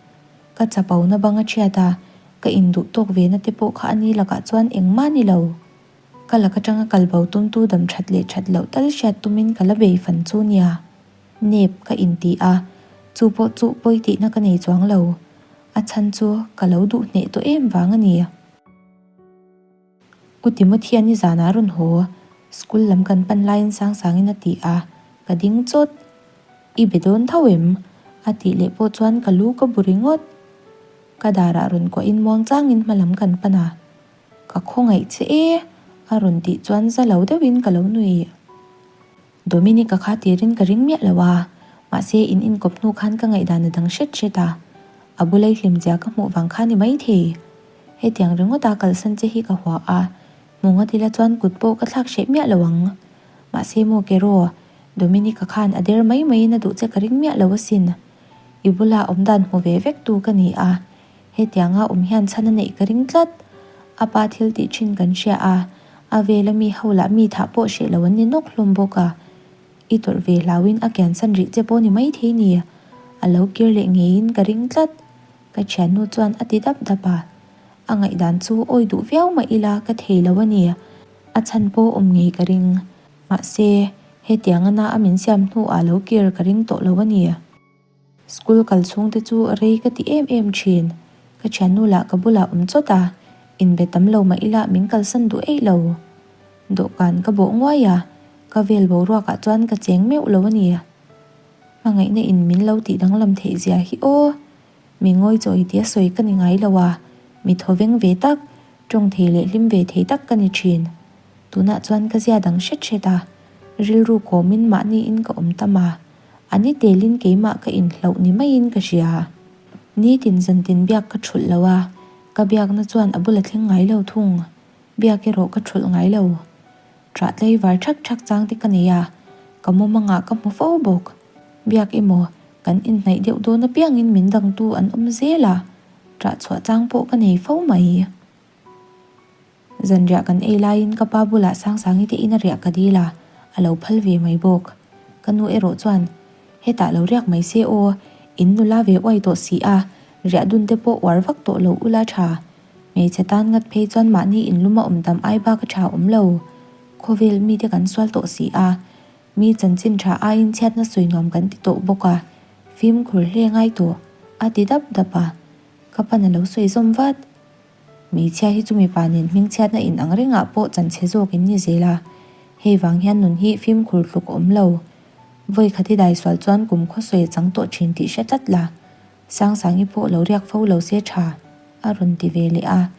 Ka chapona bang a thiat a, ka induh tawk ve na te pawh kha a ni lakah chuan engmah ni lo. Ka lak atanga kal bo tumtu dam that leh that loh tal hriat tumin ka la bei fan chu nia. Nep ka inti a, chu pawh chu pawi tihna ka nei chuang lo. A chhan chu ka lo duh hneh tawh em vang a ni. U Timothy a nizanah a rawn haw, school lam kan pan laiin Sangsangin a ti a, ka ding chawt. I be dawn tho em? a tih leh pawh chuan ka lu ka bu ringawt. Ka darah rawn kuahin muangchangin hma lam kan pan a, Ka khawngaih che e a rawn tih chuan za lo deuhin ka lo nui. Dominic-a kha tirin ka ring miah lo a, mahse in inkawp hnu khan ka ngaihdan a dang hret hret a, a bulei hlimzia ka hmuh vang kha ni maithei. Hetiang ringawta kalsan che hi ka hua a, hmu ngawt ila chuan kut pawh ka thlak hreh miah lo ang. Mahse maw Kero, Dominic-a khan a der mai maiin a duh che ka ring miah lo asin. I bula awmdan hmu ve vek tu ka ni a, Hetianga awm hian chhan a neih ka ring tlat. A pa thil tih thin kan hria a, a vela mi ho lah mi thah pawh hreh lo an ni nawk hlawm bawk a. I tawrh ve hlauin a kiansan rih che pawh ni maithei ni. A lo kir leh ngeiin ka ring tlat. Ka thiannu chuan a ti dap dap a. A ngaihdan chu awi duh viau mah ila ka thei lo a ni. A chhan pawh awm ngei ka ring. Mahse, hetianga na a min siam hnuah lo kir ka ring tawh lo a ni. School kal chhung te chu rei ka ti em em thin. Ka thiannu lah ka bulah awm chawt a, inbe tam lo mah ila min kalsan duh eih lo. Dawhkan ka bawh nguai a, ka vel boruakah chuan ka cheng meuh lo a ni. Hmangaihna in min lo tih danglam theih zia hi aw. Mi ngawi chawi tia sawi ka ni ngai lo a, mi thawveng ve tak, tawng thei leh hlim ve thei tak ka ni thin. Tunah chuan ka zia dang hret hret a, rilru kawmin mahniin ka awm tam a. A ni telin keimah ka inhlauh ni maiin ka hria. Nitin zantin biak ka thulh lo a, ka biakna chuan a bula thleng ngai lo thung. Biak erawh ka thulh ngai lo. Ṭah tlaivar ṭhak ṭhak chang te ka nei a, ka mumangah ka hmu fo bawk. Biak emaw, kan inhnaih deuh dawn apiangin min dangtu an awm zel a, ṭah chhuah chang pawh ka nei fo mai. Zanriah kan ei laiin ka pa bulah Sangsangi te ina riah ka dil a, a lo phal ve mai bawk. Ka nu erawh chuan, Hetah lo riak mai se aw, in nula ve uai tawh si a, riah dun te pawh uar vak tawh lo ula tha. Hmeichhe tan ngat phei chuan mahni inlum a awm tam ai bak a tha awm lo. Khawvel mite kan sual tawh si a, mi chanchin tha aiin chhiatna sawi nuam kan ti tawh bawk a, fimkhur hle ngai tawh, a ti dap dap a. Ka pan a lo sawi zawm vat. Hmeichhia hi chu mipa nen hmingchhiatna in ang rengah pawh chanchhe zawk in ni zel a, hei vang hian nun hi fimkhur tluk a awm lo. Vawi khat i daisual chuan kum khawsawi a chang tawh thin tih hre tlat la, Sangsangi pawh lo riak fo lo se tha, a rawn ti ve leh a.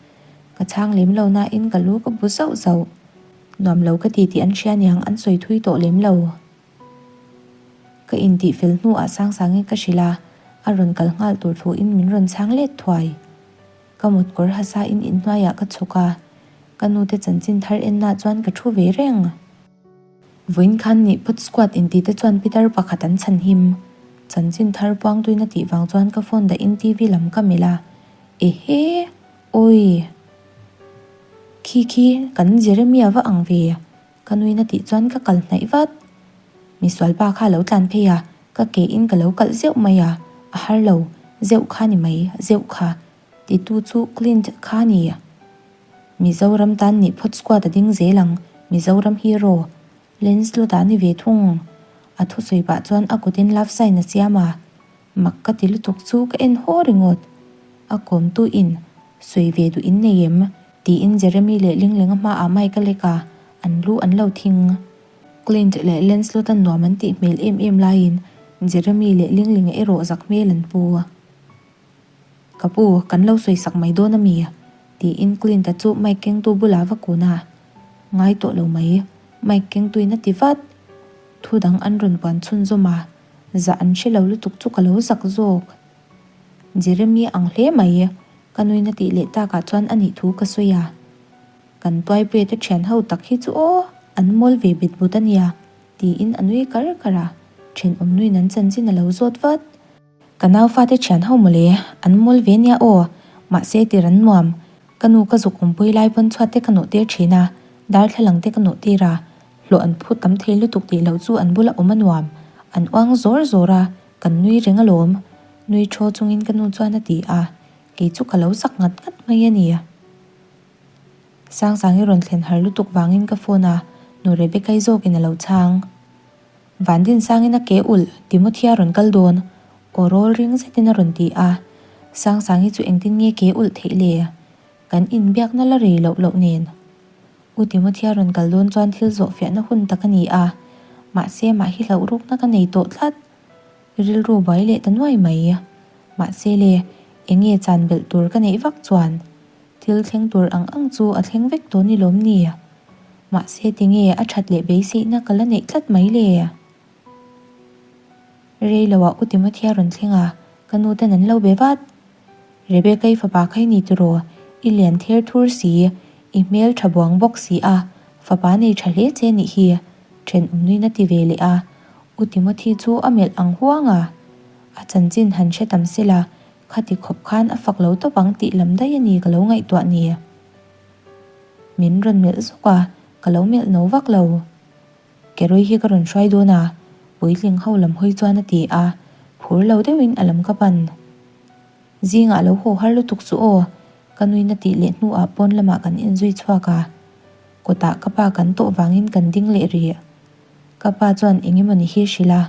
Ka chhang lem lo nain ka lu ka bu zauh zauh. Nuam lo ka ti tih an hria niang an sawi thui tawh lem lo. Ka intih fel hnuah Sangsangi ka hrilh a, A rawn kal nghal tur thu in min rawn chhang let thuai. Ka mutkawr hasa in inhnuaiah ka chhuk a, ka nute chanchin thar enna chuan ka thu ve reng. Vawiin khan nih phawt squad inti te chuan pitar pakhat an chhan him. Chanchin thar puangtuin a tih vang chuan ka phone dah in TV lam ka melh a, Ehe! Awii! Khi khi, kan Jeremia va ang ve, ka nuin a tih chuan ka kal hnaih vat. Misual pa kha a lo tlan phei a, ka ke in ka lo kalh zeuh mai a, a har lo, zeuh kha ni mai, zeuh kha, titu chu Clint kha a ni. Mizoram tan nih phawt squad a ding zel ang, Mizoram hero, Lancelot a ni ve thung. A thusawi pah chuan a kutin love sign a siam a, mak ka ti lutuk chu ka en haw ringawt. A kawmtu in, sawi ve duh in nei em? tiin Jeremy leh Linglenga hmaah mic a lek a, an lu an lo thing. Clint leh Lancelot an nuam an tih hmel em em laiin Jeremy leh Linglinga erawh zak hmel an pu. Ka pu, kan lo sawi sak mai dawn a mi? tiin Clint-a chu mic kengtu bulah va kun a. Ngai tawh lo mai, mic kengtuin a ti vat. Thu dang an rawn puan chhunzawm a, zah an hre lo lutuk chu ka lo zak zawk. Jeremy ang hle mai, ka nuin a tih leh takah chuan a nih thu ka sawi a. Kan tuaipuia te thian ho tak hi chu aw, an mawl ve bet but a nia, tiin a nui kar kar a, thenawm nuin an chanchin a lo zawt vat. Ka nau fate thian ho mawle, an mawl ve nia aw, mahse tir an nuam. Ka nu ka zuk awmpui lai pawn chhuat te ka nawh tir thin a, darthlalang te ka nawh tir a, hlawh an phut tam thei lutuk tih loh chu an bula awm a nuam. An uang zawr zawr a, kan nui reng alawm. Nui thaw chungin ka nu chuan a ti a, kei chu ka lo sak ngat ngat mai a ni. Sangsangi rawn thlen har lutuk vangin ka phone a, nu Rebecca-i zawkin a lo chhang. Vandin sangin a ke ulh, Timothy-a rawn kal dawn, aw rawl ring zetin a rawn ti a. Sangsangi chu engtin nge ke ulh theih le? Kan inbiakna la rei loh loh nen. U Timothy-a rawn kal dawn chuan thil zawh fiahna hun tak a ni a, mahse mah hi hlauh rukna ka nei tawh tlat. Rilru buai leh ta nuai mai. Mahse le, enge chan belh tur ka neih vak chuan? Thil thleng tur ang ang chu a thleng vek tawh ni lawm ni? Mahse tinge a that leh beiseihna ka la neih tlat mai le? Rei loah U Timothy a rawn thleng a, ka nu ten an lo be vat. Rebecca i fapa kha i ni tiraw? I lian ther thur si, i hmel tha buang bawk si a, fapa nei tha hle che nih hi, thenawm nuin a ti ve leh a. U Timothy chu a melh ang huang a, a chanchin han hre tam sela, Khati khawp khan a fak lo tawp ang tih lam daih a ni ka lo ngaihtuah ni. Min rawn melh zawk a, ka lo melh no vak lo. Kerui hi ka rawn hruai dawn a, puitling ho lam hawi chuan a ti a, phur lo deuhin a lam ka pan. Zingah lo haw har lutuk chu aw, ka nuin a tih leh hnuah pawn lamah kan inzui chhuak a, kawtah ka pa kan tawh vangin kan ding leh rih. Ka pa chuan eng emawni hi hrilh a,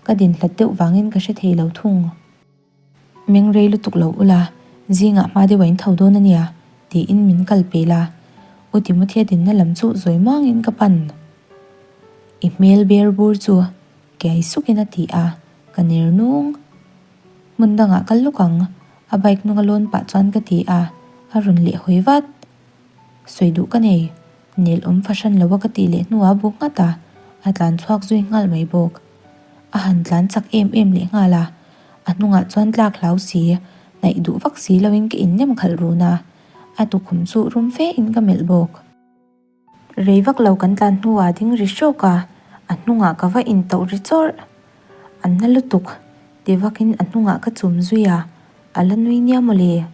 ka din hlat deuh vangin ka hre thei lo thung. Meng rei lutuk lo ula, zingah hma deuh a in tho dawn a nia, tiin min kal pel a. U Timothea dinna lam chu zawi muangin ka pan. I hmel ber bur chu kiai sukin a ti a, ka ner nung. Hmun dangah kal lawk ang, a bike hnunga lawn pah chuan ka ti a, a rawn leh hawi vat. Sawi duh ka nei, nel awm fahran lo a ka tih leh hnuah a bu nghat a, a tlan chhuak zui nghal mai bawk. A han tlan chak em em leh nghal a, a hnungah chuan tlak hlau si, hnaih duh vak si loin ka innem khalh run a, a tukhum chu rum fe in ka melh bawk. Rei vak lo kan tlan hnuah a ding ri hrawk a, a hnungah ka va intauh ri chawrh. A na lutuk, ti vakin a hnungah ka chum zui a, a la nui nia mawle.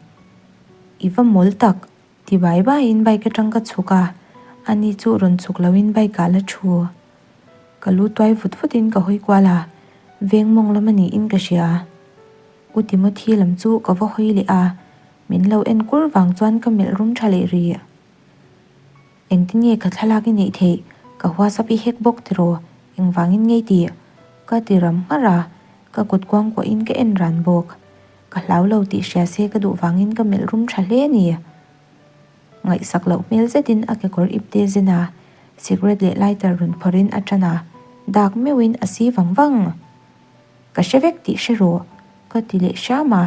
I va mawl tak, ti bai baiin bike atang ka chhuk a, ani chu rawn chhuk loin bike ah la thu. Ka lu tuai vut vutin ka hawi kual a, veng mawng lam a niin ka hria. U Timothy lam chu ka va hawi leh a, min lo en kur vang chuan ka melh rum tha leh rih. Engtin nge ka thlalak i neih theih? Ka WhatsApp i hack bawk tiraw? Engvangin ngei tih? Ka ti ram hmarh a, ka kut kuangkuahin ka en ran bawk. Ka hlau lo tih hria se ka duh vangin ka melh rum tha hle a ni. Ngaihsak loh hmel zetin a kekawr ipte zen a, cigarette leh lighter rawn phawrhin a tan a, dak meuhin a si vang vang. Ka hre vek tih hre rawh, ka ti leh hram a,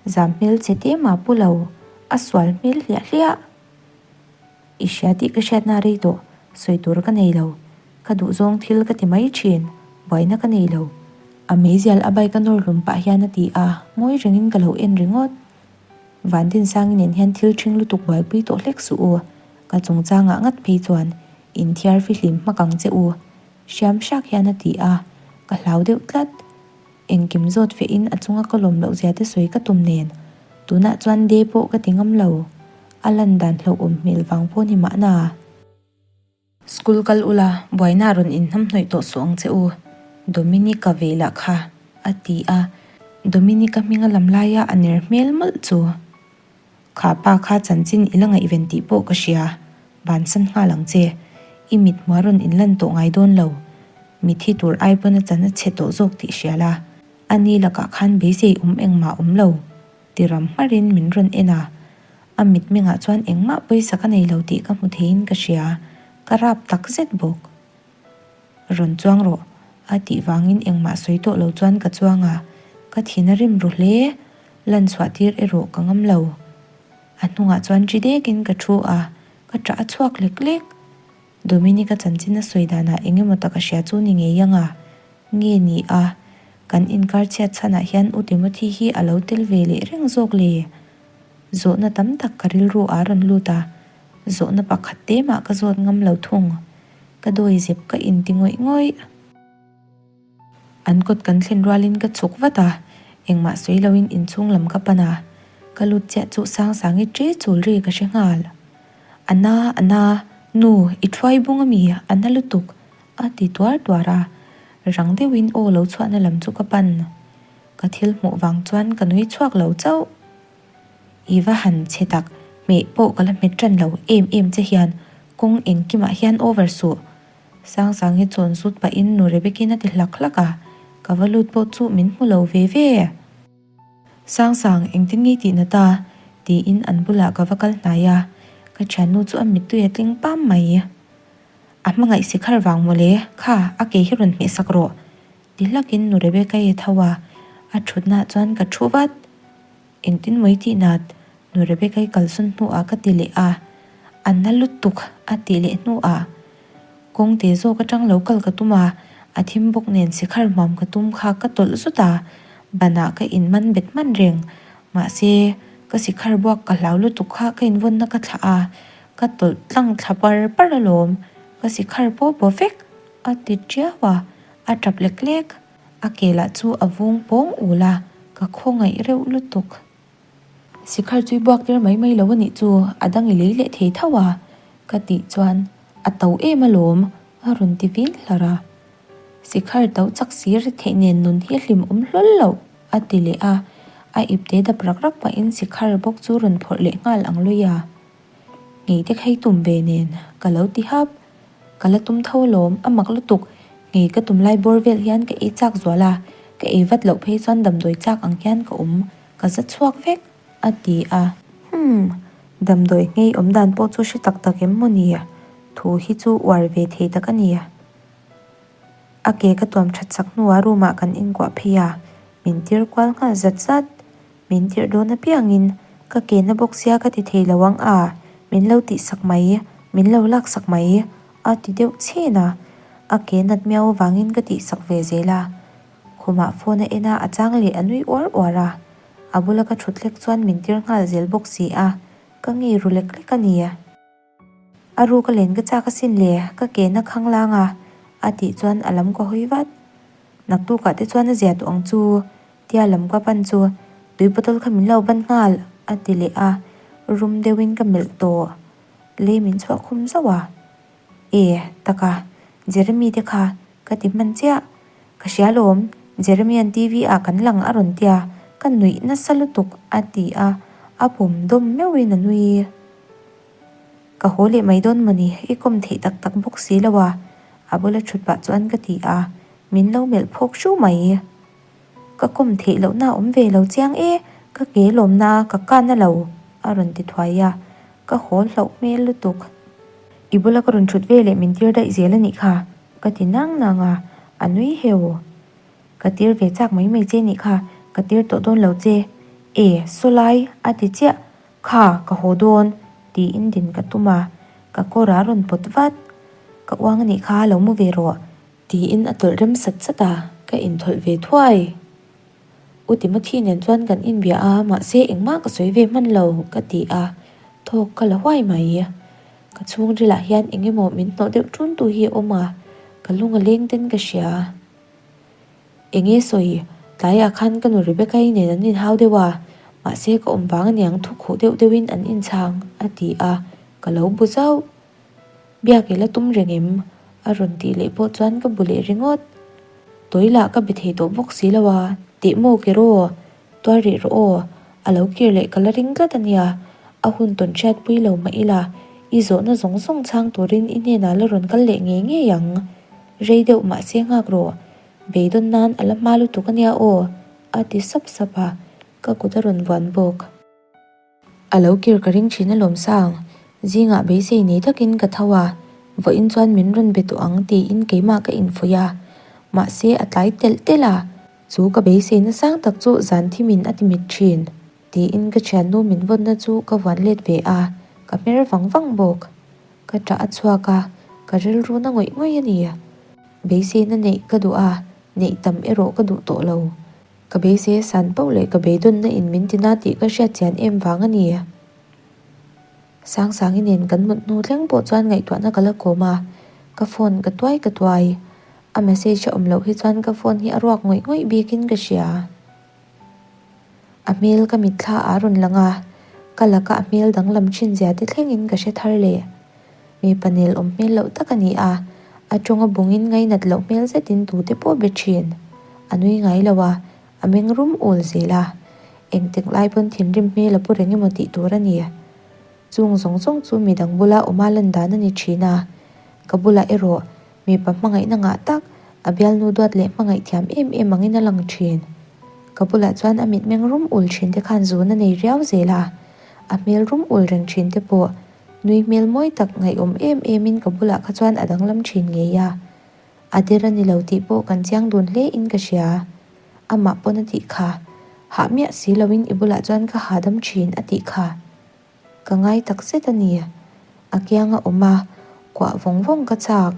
zam hmel che te mah pu lo, a sual hmel hliah hliah. I hria tih ka hriatna rei tawh, sawi tur ka nei lo, ka duhzawng thil ka ti mai thin, buaina ka nei lo. A meizial a bike a nawr hlum pah hian a ti a, ngawi rengin ka lo en ringawt. Vantinsangi nen hian thil ṭhing lutuk buaipui tawh hlek suh u, ka chungchangah ngat phei chuan inthiar fihlim hmak ang che u, hriam hrak hian a ti a, ka hlau deuh tlat. Engkim zawt fehin a chunga ka lawm loh zia te sawi ka tum nen, tunah chuan de pawh ka ti ngam lo, a lan dan hlauhawm hmel vang pawh ni mahna. School kal ula, buaina rawn inhnamhnawih tawh suh ang che u, Dominica ve lah kha, a ti a. Dominica hminga lam laia a ner hmel mawlh chu. Kha pa kha chanchin i la ngaihven tih pawh ka hria, bansan nghal ang che. I mit hmuah rawn inlan tawh ngai dawn lo. Mithi tur ai pawn a chan a chhe tawh zawk tih hria la, ani lakah khan beisei awm engmah awm lo. Ti ram hmarin min rawn en a, a mitmengah chuan engmah pawisa ka nei lo tih ka hmu theiin ka hria, ka rap tak zet bawk. Rawn chuang rawh, a tih vangin engmah sawi tawh lo chuan ka chuang a, ka thin a rim ru hle, lan chhuah tir erawh ka ngam lo. A hnungah chuan ri dekin ka thu a, ka ṭah a chhuak lek lek. Dominic-a chanchin a sawi danah eng emaw tak a hria chu ni ngei ang a, nge ni a, kan inkar chhiat chhanah hian U Timothy hi a lo tel ve leh reng zawk le? Zawhna tam tak ka rilru a rawn lut a, zawhna pakhat te mah ka zawt ngam lo thung. Ka dawi zep ka inti ngawih ngawih. An kawt kan thlen rualin ka chhuk vat a, engmah sawi loin inchhung lam ka pan a, ka lut chiah chu Sangsangi ṭe chul ri ka hre nghal. A na, a na, nu, i thuai bung a mi, a na lutuk, a ti tuar tuar a, rang deuhin aw lo chhuahna lam chu ka pan. Ka thil hmuh vang chuan ka nui chhuak lo chauh. I va han chhe tak, hmeh pawh ka la hmet ṭan lo em em che hian kawng engkimah hian over suh. Sangsangi chawn zut pahin nu Rebekin a ti hlak hlak a, ka va lut pawh chu min hmu lo ve ve. Sangsang, engtin nge i tih na ta? tiin an bulah ka va kal hnai a, ka thiannu chu a mittui a tling pam mai. A hmangaih sikhar vang mawle, kha, a ke hi rawn hmeh sak rawh, ti hlakin nu Rebecca-i a tho a, a thutnaah chuan ka thu vat. Engtin maw i tih nat? Nu Rebecca-i kalsawn hnuah ka ti leh a, a na lutuk a tih leh hnuah kawng te zawk atang lo kal ka tum a, a thim bawk nen sikhar hmuam ka tum kha ka tawlh zut a, banah ka inman bet hman reng. Mahse, ka sikhar buak ka hlau lutuk kha ka invawnna ka thlah a, ka tawlh tlang thla par par alawm, ka sikhar pawh baw vek a ti tiau a, a tap lek lek. A ke lah chu a vung pawng ul a, ka khawngaih reuh lutuk. Sikhar chu i buak tir mai mai lo a nih chu, a dang i lei leh thei tho a, ka tih chuan a to em alawm, a rawn ti vin hlar a. Sikhar to chak si ri theih nen nun hi a hlim awm hlawl loh, a ti leh a, a ipte dap rak rak pahin sikhar bawk chu rawn phawrh leh nghal ang lui a. Ngei te kha i tum ve nen, ka lo ti hap. Ka la tum tho alawm, a mak lutuk. Ngei ka tum lai bawr vel hian ka ei chak zual a, ka ei vat loh phei chuan damdawi chak ang hian ka awm, ka za chhuak vek, a ti a. Humm, damdawi ngei awm dan pawh chu hre tak tak em maw ni? Thu hi chu uar ve thei tak a ni. A ke ka tuam that sak hnuah room ah kan inkuah phei a, min tir kual nghal zat zat. Min tirh dawn apiangin ka ke na bawk sia ka ti thei lo ang a, min lo tih sak mai, min lo lak sak mai a ti deuh chhen a, a ke nat miau avangin ka tih sak ve zel a. Khumah phone a en a, a chang leh a nui uar uar a, a bula ka thut hlek chuan min tir nghal zel bawk si a, ka ngei ru lek lek a ni. A ru ka len ka chak asin le, ka ke na khang lang a, a tih chuan a lam ka hawi vat. Naktukah te chuan a zia tawh ang chu, tia lam ka pan chu tui bottle kha min lo ban nghal, a ti leh a, rum deuhin ka melh tawh. Lei min chhuah khum zauh a, E, taka, Jeremy te kha ka ti hman chiah. Ka hria lawm, Jeremy-a'n TV ah kan lang a rawn tia, ka nuih nasa lutuk, a ti a, a pawm dawm meuhin a nui. Ka haw leh mai dawn mawni, i kawm theih tak tak bawk si lo a, a bula thut pah chuan ka ti a, min lo melh phawk hru mai. Ka kawm theih lohna a awm ve lo chiang e, ka ke lawmna ka kan a lo, a rawn ti thuai a, ka haw hlauh hmel lutuk. I bula ka rawn thut ve leh min tir daih zel a nih kha, ka ti nang nang a, a nui heu. Ka tir ve chak mai mai che nih kha, ka tir tawh dawn lo che. E, sawlai, a ti chiah. Kha, ka haw dawn, tiin din ka tum a, ka kawr a rawn pawt vat. Ka uang a nih kha, lo mu ve rawh, tiin a tawlh rem sat sat a. Ka inthawlh ve thuai. U Timothy nen chuan kan inbia a, mahse engmah ka sawi ve hman lo ka ti a, thawk ka la huai mai. Ka chhungrilah hian eng emaw min hnawh deuh ṭun tu hi a awm a, ka lung a leng ten ka hria. Enge sawi, tlaiah khan ka nu Rebecca-i nen an inhau deuh a, mahse ka awm vang aniang thu khuh deuh deuhin an inchhang a ti a, ka lo bu zauh. Biak i la tum reng em? A rawn tih leh pawh chuan ka bu leh ringawt. Tawi lah ka be thei tawh bawk si lo a, tih maw ke raw? Tuar rih rawh aw, a lo kir leh ka la ring tlat a nia, a hun tawn hriat pui lo mah ila, i zawhna zawng zawng chhang turin i hnenah la rawn kal leh ngei ngei ang. Rei deuh mahse nghak rawh, beidawn nan a la hma lutuk a nia aw, a ti sap sap a, ka kut a rawn vuan bawk. A lo kir ka ring thin alawm sang, zingah beisei nei takin ka tho a, vawiin chuan min rawn be tawh ang tiin keimah ka infuih a, mahse a tlai telh telh a, chu ka beiseina sang tak chu zan thimin a ti mit thin tiin ka thiannu min vawnna chu ka vuan let ve a, ka hmer vang vang bawk. Ka ṭah a chhuak a, ka rilru na ngawih ngawih a ni. Beiseina neih ka duh a, neih tam erawh ka duh tawh lo. Ka beisei a san pauh leh ka beidawnna in min tina tih ka hriat chian em vang a ni. Sangsangi nen kan mut hnu thleng pawh chuan ngaihtuahna ka la kawm a, ka phone ka tuai ka tuai. A message a awm loh hi chuan ka phone hi a ruak ngawih ngawih bikin ka hria. A hmel ka mitthla a rawn lang a, ka laka a hmel danglam thin zia te thlengin ka hre thar leh. Mipa nel awm hmel loh tak a ni a, a tawnga bungin ngainat loh hmel zetin tute pawh be thin. A nui ngai lo a, a meng rum ul zel a. Engtik lai pawn thinrim hmel a pu reng emaw tih tur a ni. Chung zawng zawng chu midang bula awma lan dan a ni thin a, ka bulah erawh Mipa hmangaihna ngah tak, a bialnu duat leh hmangaih thiam em em angin a lang thin. Ka bulah chuan a mitmeng rum ul thin te khan zun a nei riau zel a, a hmel rum ul reng thin te pawh nui hmel mawi tak ngaihawm em emin ka bulah kha chuan a danglam thin ngei a. A der a ni lo tih pawh kan chiang dun hle in ka hria. Amah pawn a tih kha, hah miah si loin i bulah chuan ka hahdam thin a tih kha. Ka ngai tak zet a ni. A kiang a awm a, kuah vawng vawng ka chak.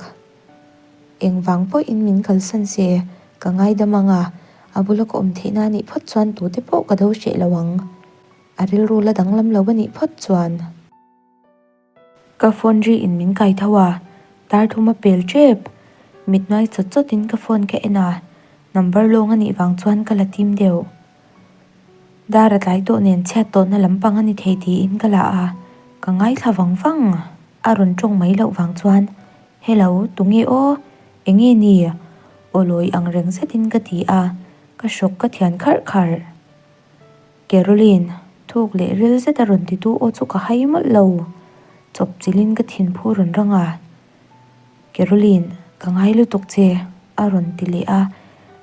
Engvang pawhin min kalsan se, ka ngaidam ang a, a bula ka awm theihna a nih phawt chuan tute pawh ka do hreh lo ang. A rilru la danglam lo a nih phawt chuan. Ka phone ri in min kai tho a, tar thum a pel tep. Mit hnuai chawt chawt in ka phone ka en a, number lawng a nih vang chuan ka la tim deuh. Dar a tlai tawh nen chhiat tawhna lampang a ni thei tiin ka la a, ka ngaithla vang vang. A rawn tawng mai loh vang chuan, Hello, tunge aw? Enge ni? Aw lawi ang reng zetin ka ti a, ka hrawk ka thian kharh kharh. Caroline, thuk leh ril zet a rawn titu aw chu ka hai mawlh lo. Chawp chilhin ka thinphu rawn rang a. Caroline, ka ngai lutuk che, a rawn ti leh a,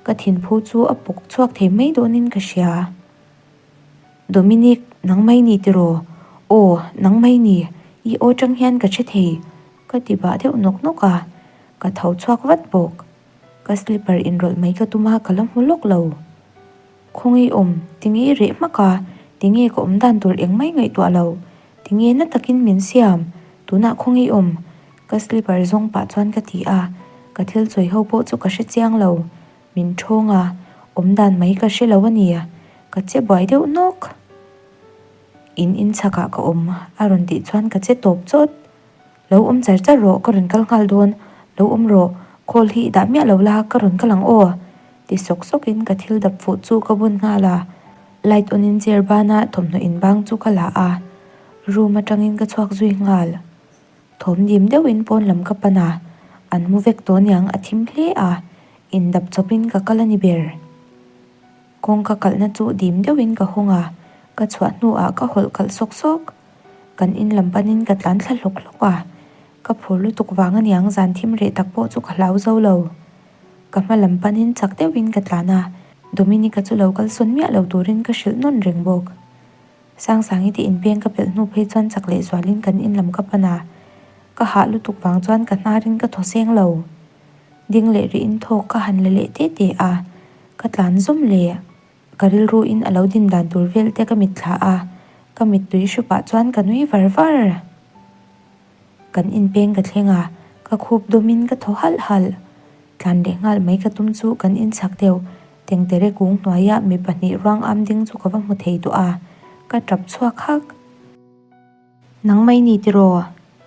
ka thinphu chu a pawk chhuak thei mai dawnin ka hria. Dominic, nang mai ni tiraw? Aw, nang mai ni, i aw tang hian ka hre thei, ka ti bah deuh nawk nawk a, ka tho chhuak vat bawk. Ka slipper inrawlh mai ka tum a, ka la hmu lawk lo. Khawngaih awm, tinge i reh hmak a, tinge ka awm dan tur engmah i ngaihtuah lo, tinge na takin min siam, tunah khawngaih awm, ka slipper zawng pah chuan ka ti a, ka thil chawi ho pawh chu ka hre chiang lo, min thawng a, awm dan mai ka hre lo a ni, ka che buai deuh nawk. In in chhakah ka awm a rawn tih chuan ka che tawp chawt. Lo awm char char rawh, ka rawn kal nghal dawn, lo awm rawh, call hi i dah miah lo la, ka rawn kal ang aw, ti sawk sawkin ka thil dap fuh chu ka bun nghal a, light on in chair bana thawmhnaw inbang chu ka la a, room atangin ka chhuak zui nghal. Thawm dim deuhin pawn lam ka pan a, an mu vek tawh niang a thim hle a, indap chawpin ka kal a ni ber. Kawngka kalhna chu dim deuhin ka hawng a, ka chhuah hnuah ka hawlh kalh sawk sawk. Kan in lam panin ka tlan thla hlawk hlawk a, ka phur lutuk vang aniang zan thim reh tak pawh chu ka hlau zo lo. Ka hma lam panin chak deuhin ka tlan a, Dominica chu lo kalsawn miah lo turin ka hrilh nawn reng bawk. Sangsangi te inpeng ka pelh hnu phei chuan chak leh zualin kan in lam ka pan a, ka hah lutuk vang chuan ka hnarin ka thaw seng lo. Ding leh rihin thawk ka han la leh te te a, ka tlan zawm leh. Ka rilru in a lo din dan tur vel te ka mitthla a, ka mittui hrupah chuan ka nui var var. Kan inpeng ka thleng a, ka khup dawmin ka thaw halh halh. Tlan leh nghal mai ka tum chu kan inchhak deuh. Tengtere kung hnuaia mi pahnih ruang am ding chu ka va hmu thei tawh a, ka tap chhuak hak. Nang mai ni tiraw?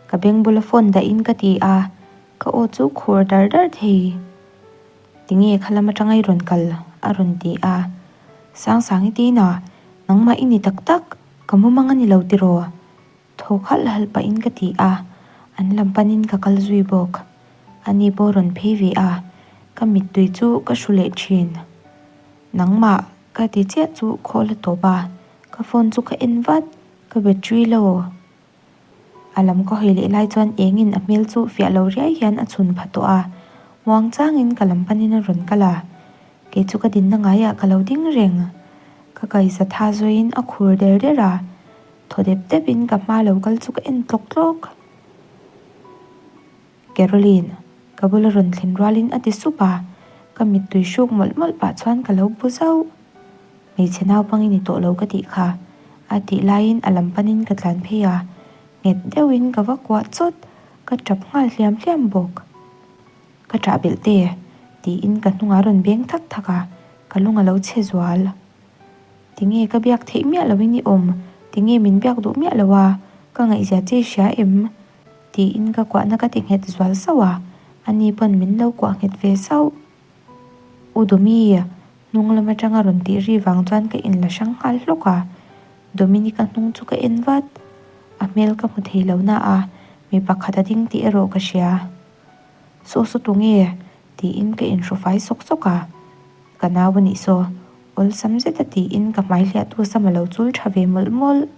Ka beng bula phone dahin ka ti a, ka aw chu khur dar dar thei. Tinge kha lam atanga i rawn kal? a rawn ti a. Sangsangi tina, nangmah i ni tak tak, ka mumang a ni lo tiraw? Thaw khalh halh pahin ka ti a, an lam panin ka kal zui bawk. Ani pawh rawn phei ve a, ka mittui chu ka hru leh thin. Nangmah ka ti chiah chu khawl a tawp a, ka phone chu ka en vat, ka battery lo. A lam ka hawi leh lai chuan engin a hmel chu fiah lo riai hian a chhun pha tawh a, muang changin ka lam panin a rawn kal a, kei chu ka dinna ngaiah ka lo ding reng. Ka kaisa tha zawiin a khur der der a, Thaw dep dep in ka hma lo kal chu ka en tlawk tlawk. Caroline, ka bula rawn thlen rualin a ti sup a, ka mittui hruk mawlh mawlh pah chuan ka lo bu zauh. Hmeichhe naupang i ni tawh lo ka tih kha, a tih laiin a lam panin ka tlan phei a, nghet deuhin ka va kuah chawt, ka tap nghal hliam hliam bawk. Ka ṭah belh te, tiin ka hnungah rawn beng thak thak a, ka lung a lo chhe zual. Tinge ka biak theih miah loin i awm? Tinge min biak duh miah lo a? Ka ngaihzia che i hria em? Tiin ka kuahna ka ti nghet zual sauh a, ani pawn min lo kuah nghet ve sauh. U Domi, hnung lam atanga rawn tih ri vang chuan ka inla hrang nghal hlawk a, Dominic-a hnung chu ka en vat. A hmel ka hmu thei lo na a, mi pakhat a ding tih erawh ka hria. Saw saw tunge? Tiin ka inhru fai sawk sawk a. Ka nau a nih saw, awlsam zeta tiin ka hmai hliahtu sam a lo chul tha ve mawlh mawlh.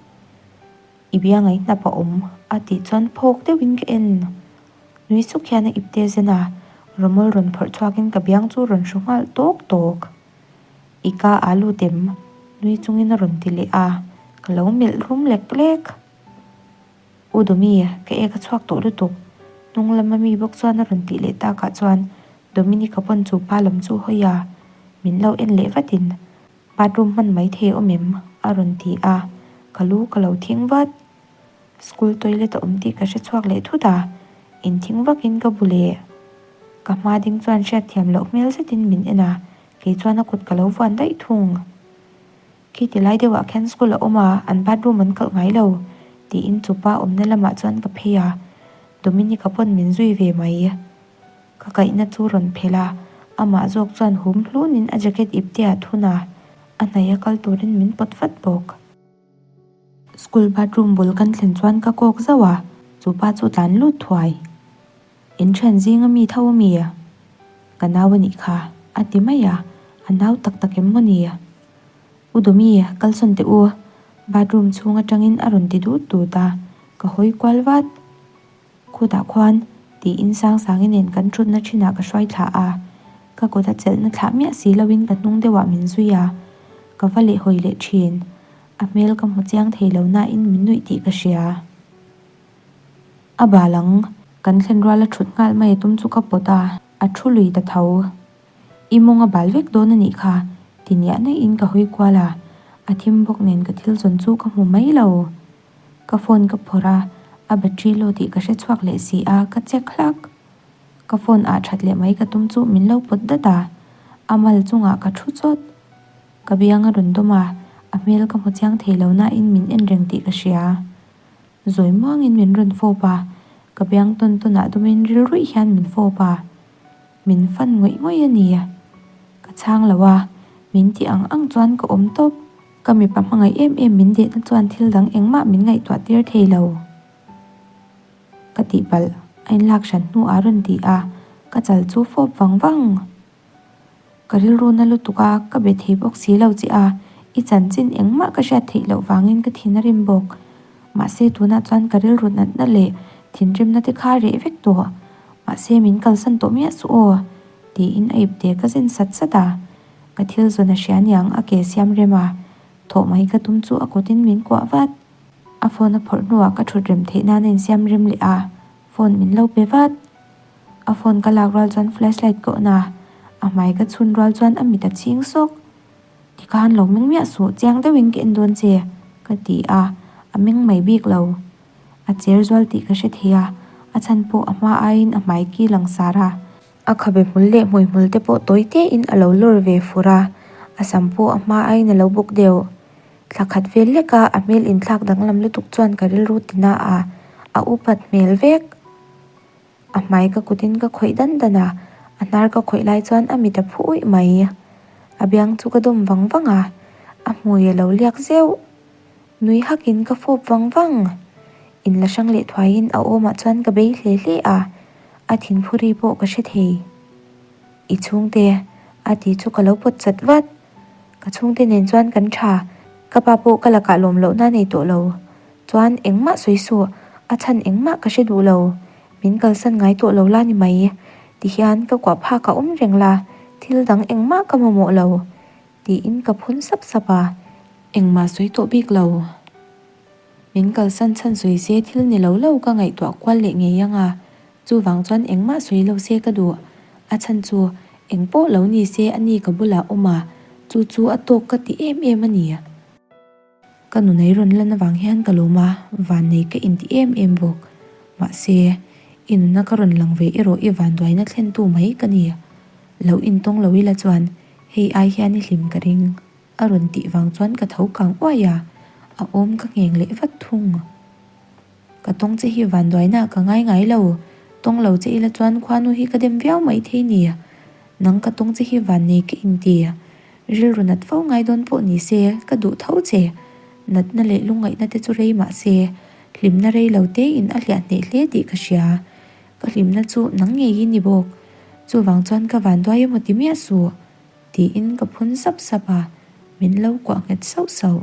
I bia ngaihnap a awm a tih chuan phawk deuhin ka en. Nui suk hian a ipte zen a, rawmawl rawn phawrh chhuakin ka biang chu rawn hru nghal tawk tawk. I ka aa lut em? Nui chungin a rawn ti leh a, ka lo melh rum lek lek. U Domi, ka ek a chhuak tawh lutuk. Hnung lama mi bawk chuan a rawn tih leh takah chuan Dominic-a pawn chu pa lam chu hawi a, min lo en leh vatin bathroom hman mai thei awm em? a rawn ti a, ka lu ka lo thing vat. School toilet a awm tih ka hre chhuak leh thut a, inthing vakin ka bu leh. Ka hma ding chuan hriatthiam loh hmel zetin min en a, kei chuan a kut ka lo vuan daih thung. Khi ti lai deuhah khian school a awm a, an bathroom an kalh ngai lo, tiin chupa awmna lamah chuan ka phei a, Dominic-a pawn min zui ve mai. Ka kaihna chu rawn phelh a, amah zawk chuan hum hlunin a jacket ipte a thun a, a hnaih a kal turin min pawt vat bawk. School bathroom bul kan thlen chuan ka kawk zauh a, chupa chu tlan lut thuai. In thian zinga mi tho a mi? Ka nau a nih kha, a ti mai a, a nau tak tak em maw ni? U Domi, kalsawn teh u, bathroom chhung atangin a rawn ti dut dut a, ka hawi kual vat. Khutah khuan, tiin Sangsangi nen kan thutna thinah ka hruai thla a, ka kut a chelhna thlah miah si loin ka hnung deuhah min zui a, ka va lehhawi leh thin. A hmel ka hmu chiang thei lo nain min nuih tih ka hria. A bal ang, kan thlen rual a thut nghal mai a tum chu ka pawt a, a thu lui ta tho. I mawng a bal vek dawn a nih kha, ti niah naihin ka hawi kual a, a thim bawk nen ka thil zawn chu ka hmu mai lo. Ka phone ka phawrh a, a battery low tih ka hre chhuak leh si a, ka check hlak. Ka phone ah that leh mai ka tum chu min lo pawt dat a, a mal chungah ka thu chawt. Ka biang a rawn dawm a, a hmel ka hmu chiang thei lo nain min en reng tih ka hria. Zawi muangin min rawn fawp a, ka biang tawn tawnah dawmin rilruih hian min fawp a, min fan ngawih ngawih a ni. Ka chhang lo a, min tih ang ang chuan ka awm tawp. Ka mipa hmangaih em em min dehna chuan thil dang engmah min ngaihtuah tir thei lo. Ka tihpalh, a inlak hran hnu a rawn ti a, ka chal chu fawp vang vang. Ka rilru na lutuk a, ka be thei bawk si lo che a, i chanchin engmah ka hriat theih loh vangin ka thin a rim bawk. Mahse tunah chuan ka rilru natna leh thinrimna te kha a reh vek tawh. Mahse min kalsan tawh miah suh aw, tiin a ipte ka zen sat sat a. Ka thil zawn a hria niang a ke siam rem a, thawh mai ka tum chu a kutin min kuah vat. A phone a phawrh hnuah ka thut rem theih nan a insiam rem leh a, phone min lo pe vat. A phone ka lak rual chuan flashlight ka on a, a hmai ka chhun rual chuan a mit a chhing sawk. Tikhan lo meng miah suh, chiang deuhin ka en dawn che, ka ti a, a meng mai bik lo. A cher zual tih ka hre thei a, a chhan pawh a hma aiin a hmai ki lang sar a. A khabe hmul leh hmui hmul te pawh tawi te in a lo lawr ve fur a, a sam pawh a hma aiin a lo bawk deuh. Thla khat vel lek a, a hmel inthlak danglam lutuk chuan ka rilru tina a, a upat hmel vek. A hmai ka kutin ka khawih dan dan a, a hnar ka khawih lai chuan a mit a phu uih mai. A biang chu ka dawm vang vang a, a hmui a lo liak zeuh. Nui hakin ka fawp vang vang. In la hrang leh thuaiin a awmah chuan ka bei hle hle a, a thinphuri pawh ka hre thei. I chhungte, a ti chu ka lo pawt chat vat. Ka chhungte nen chuan kan tha, ka pa pawh ka lakah lawm lohna nei tawh lo. Chuan engmah sawi suh, a chhan engmah ka hre duh lo. Min kalsan ngai tawh lo la ni mai. Tihian ka kuah phak a awm reng la, thil dang engmah ka mamawh lo. Tiin ka phun sap sap a, engmah sawi tawh bik lo. Min kalsan chhan sawi se thil ni lo lo ka ngaihtuah kual leh ngei ang a, chuvang chuan engmah sawi lo se ka duh. A chhan chu eng pawh lo ni se a ni ka bulah awm a, chu chu a tawk ka ti em em a ni. Ka nunei rawn lan avang hian ka lawm a, vannei ka inti em em bawk. Mahse, i nuna ka rawn lang ve erawh i vanduaina thlentu mai ka ni. Lo intawng lo ila chuan hei ai hian i hlim ka ring, a rawn tih vang chuan ka tho kang uai a, a awm ka ngheng leh vat thung. Ka tawng che hi vanduaina ka ngai ngai lo, tawng lo che ila chuan khuanu hi ka dem viau mai thei ni. Nang ka tawng che hi vannei ka inti. Rilru nat fo ngai dawn pawh ni se, ka duh tho che. Natna leh lungngaihna te chu rei mah se, hlimna rei lo tein a hliah hneh hle tih ka hria. Ka hlimna chu nang ngei i ni bawk. Chuvang chuan ka vanduai emaw ti miah suh, tiin ka phun sap sap a, min lo kuah nghet sauh sauh.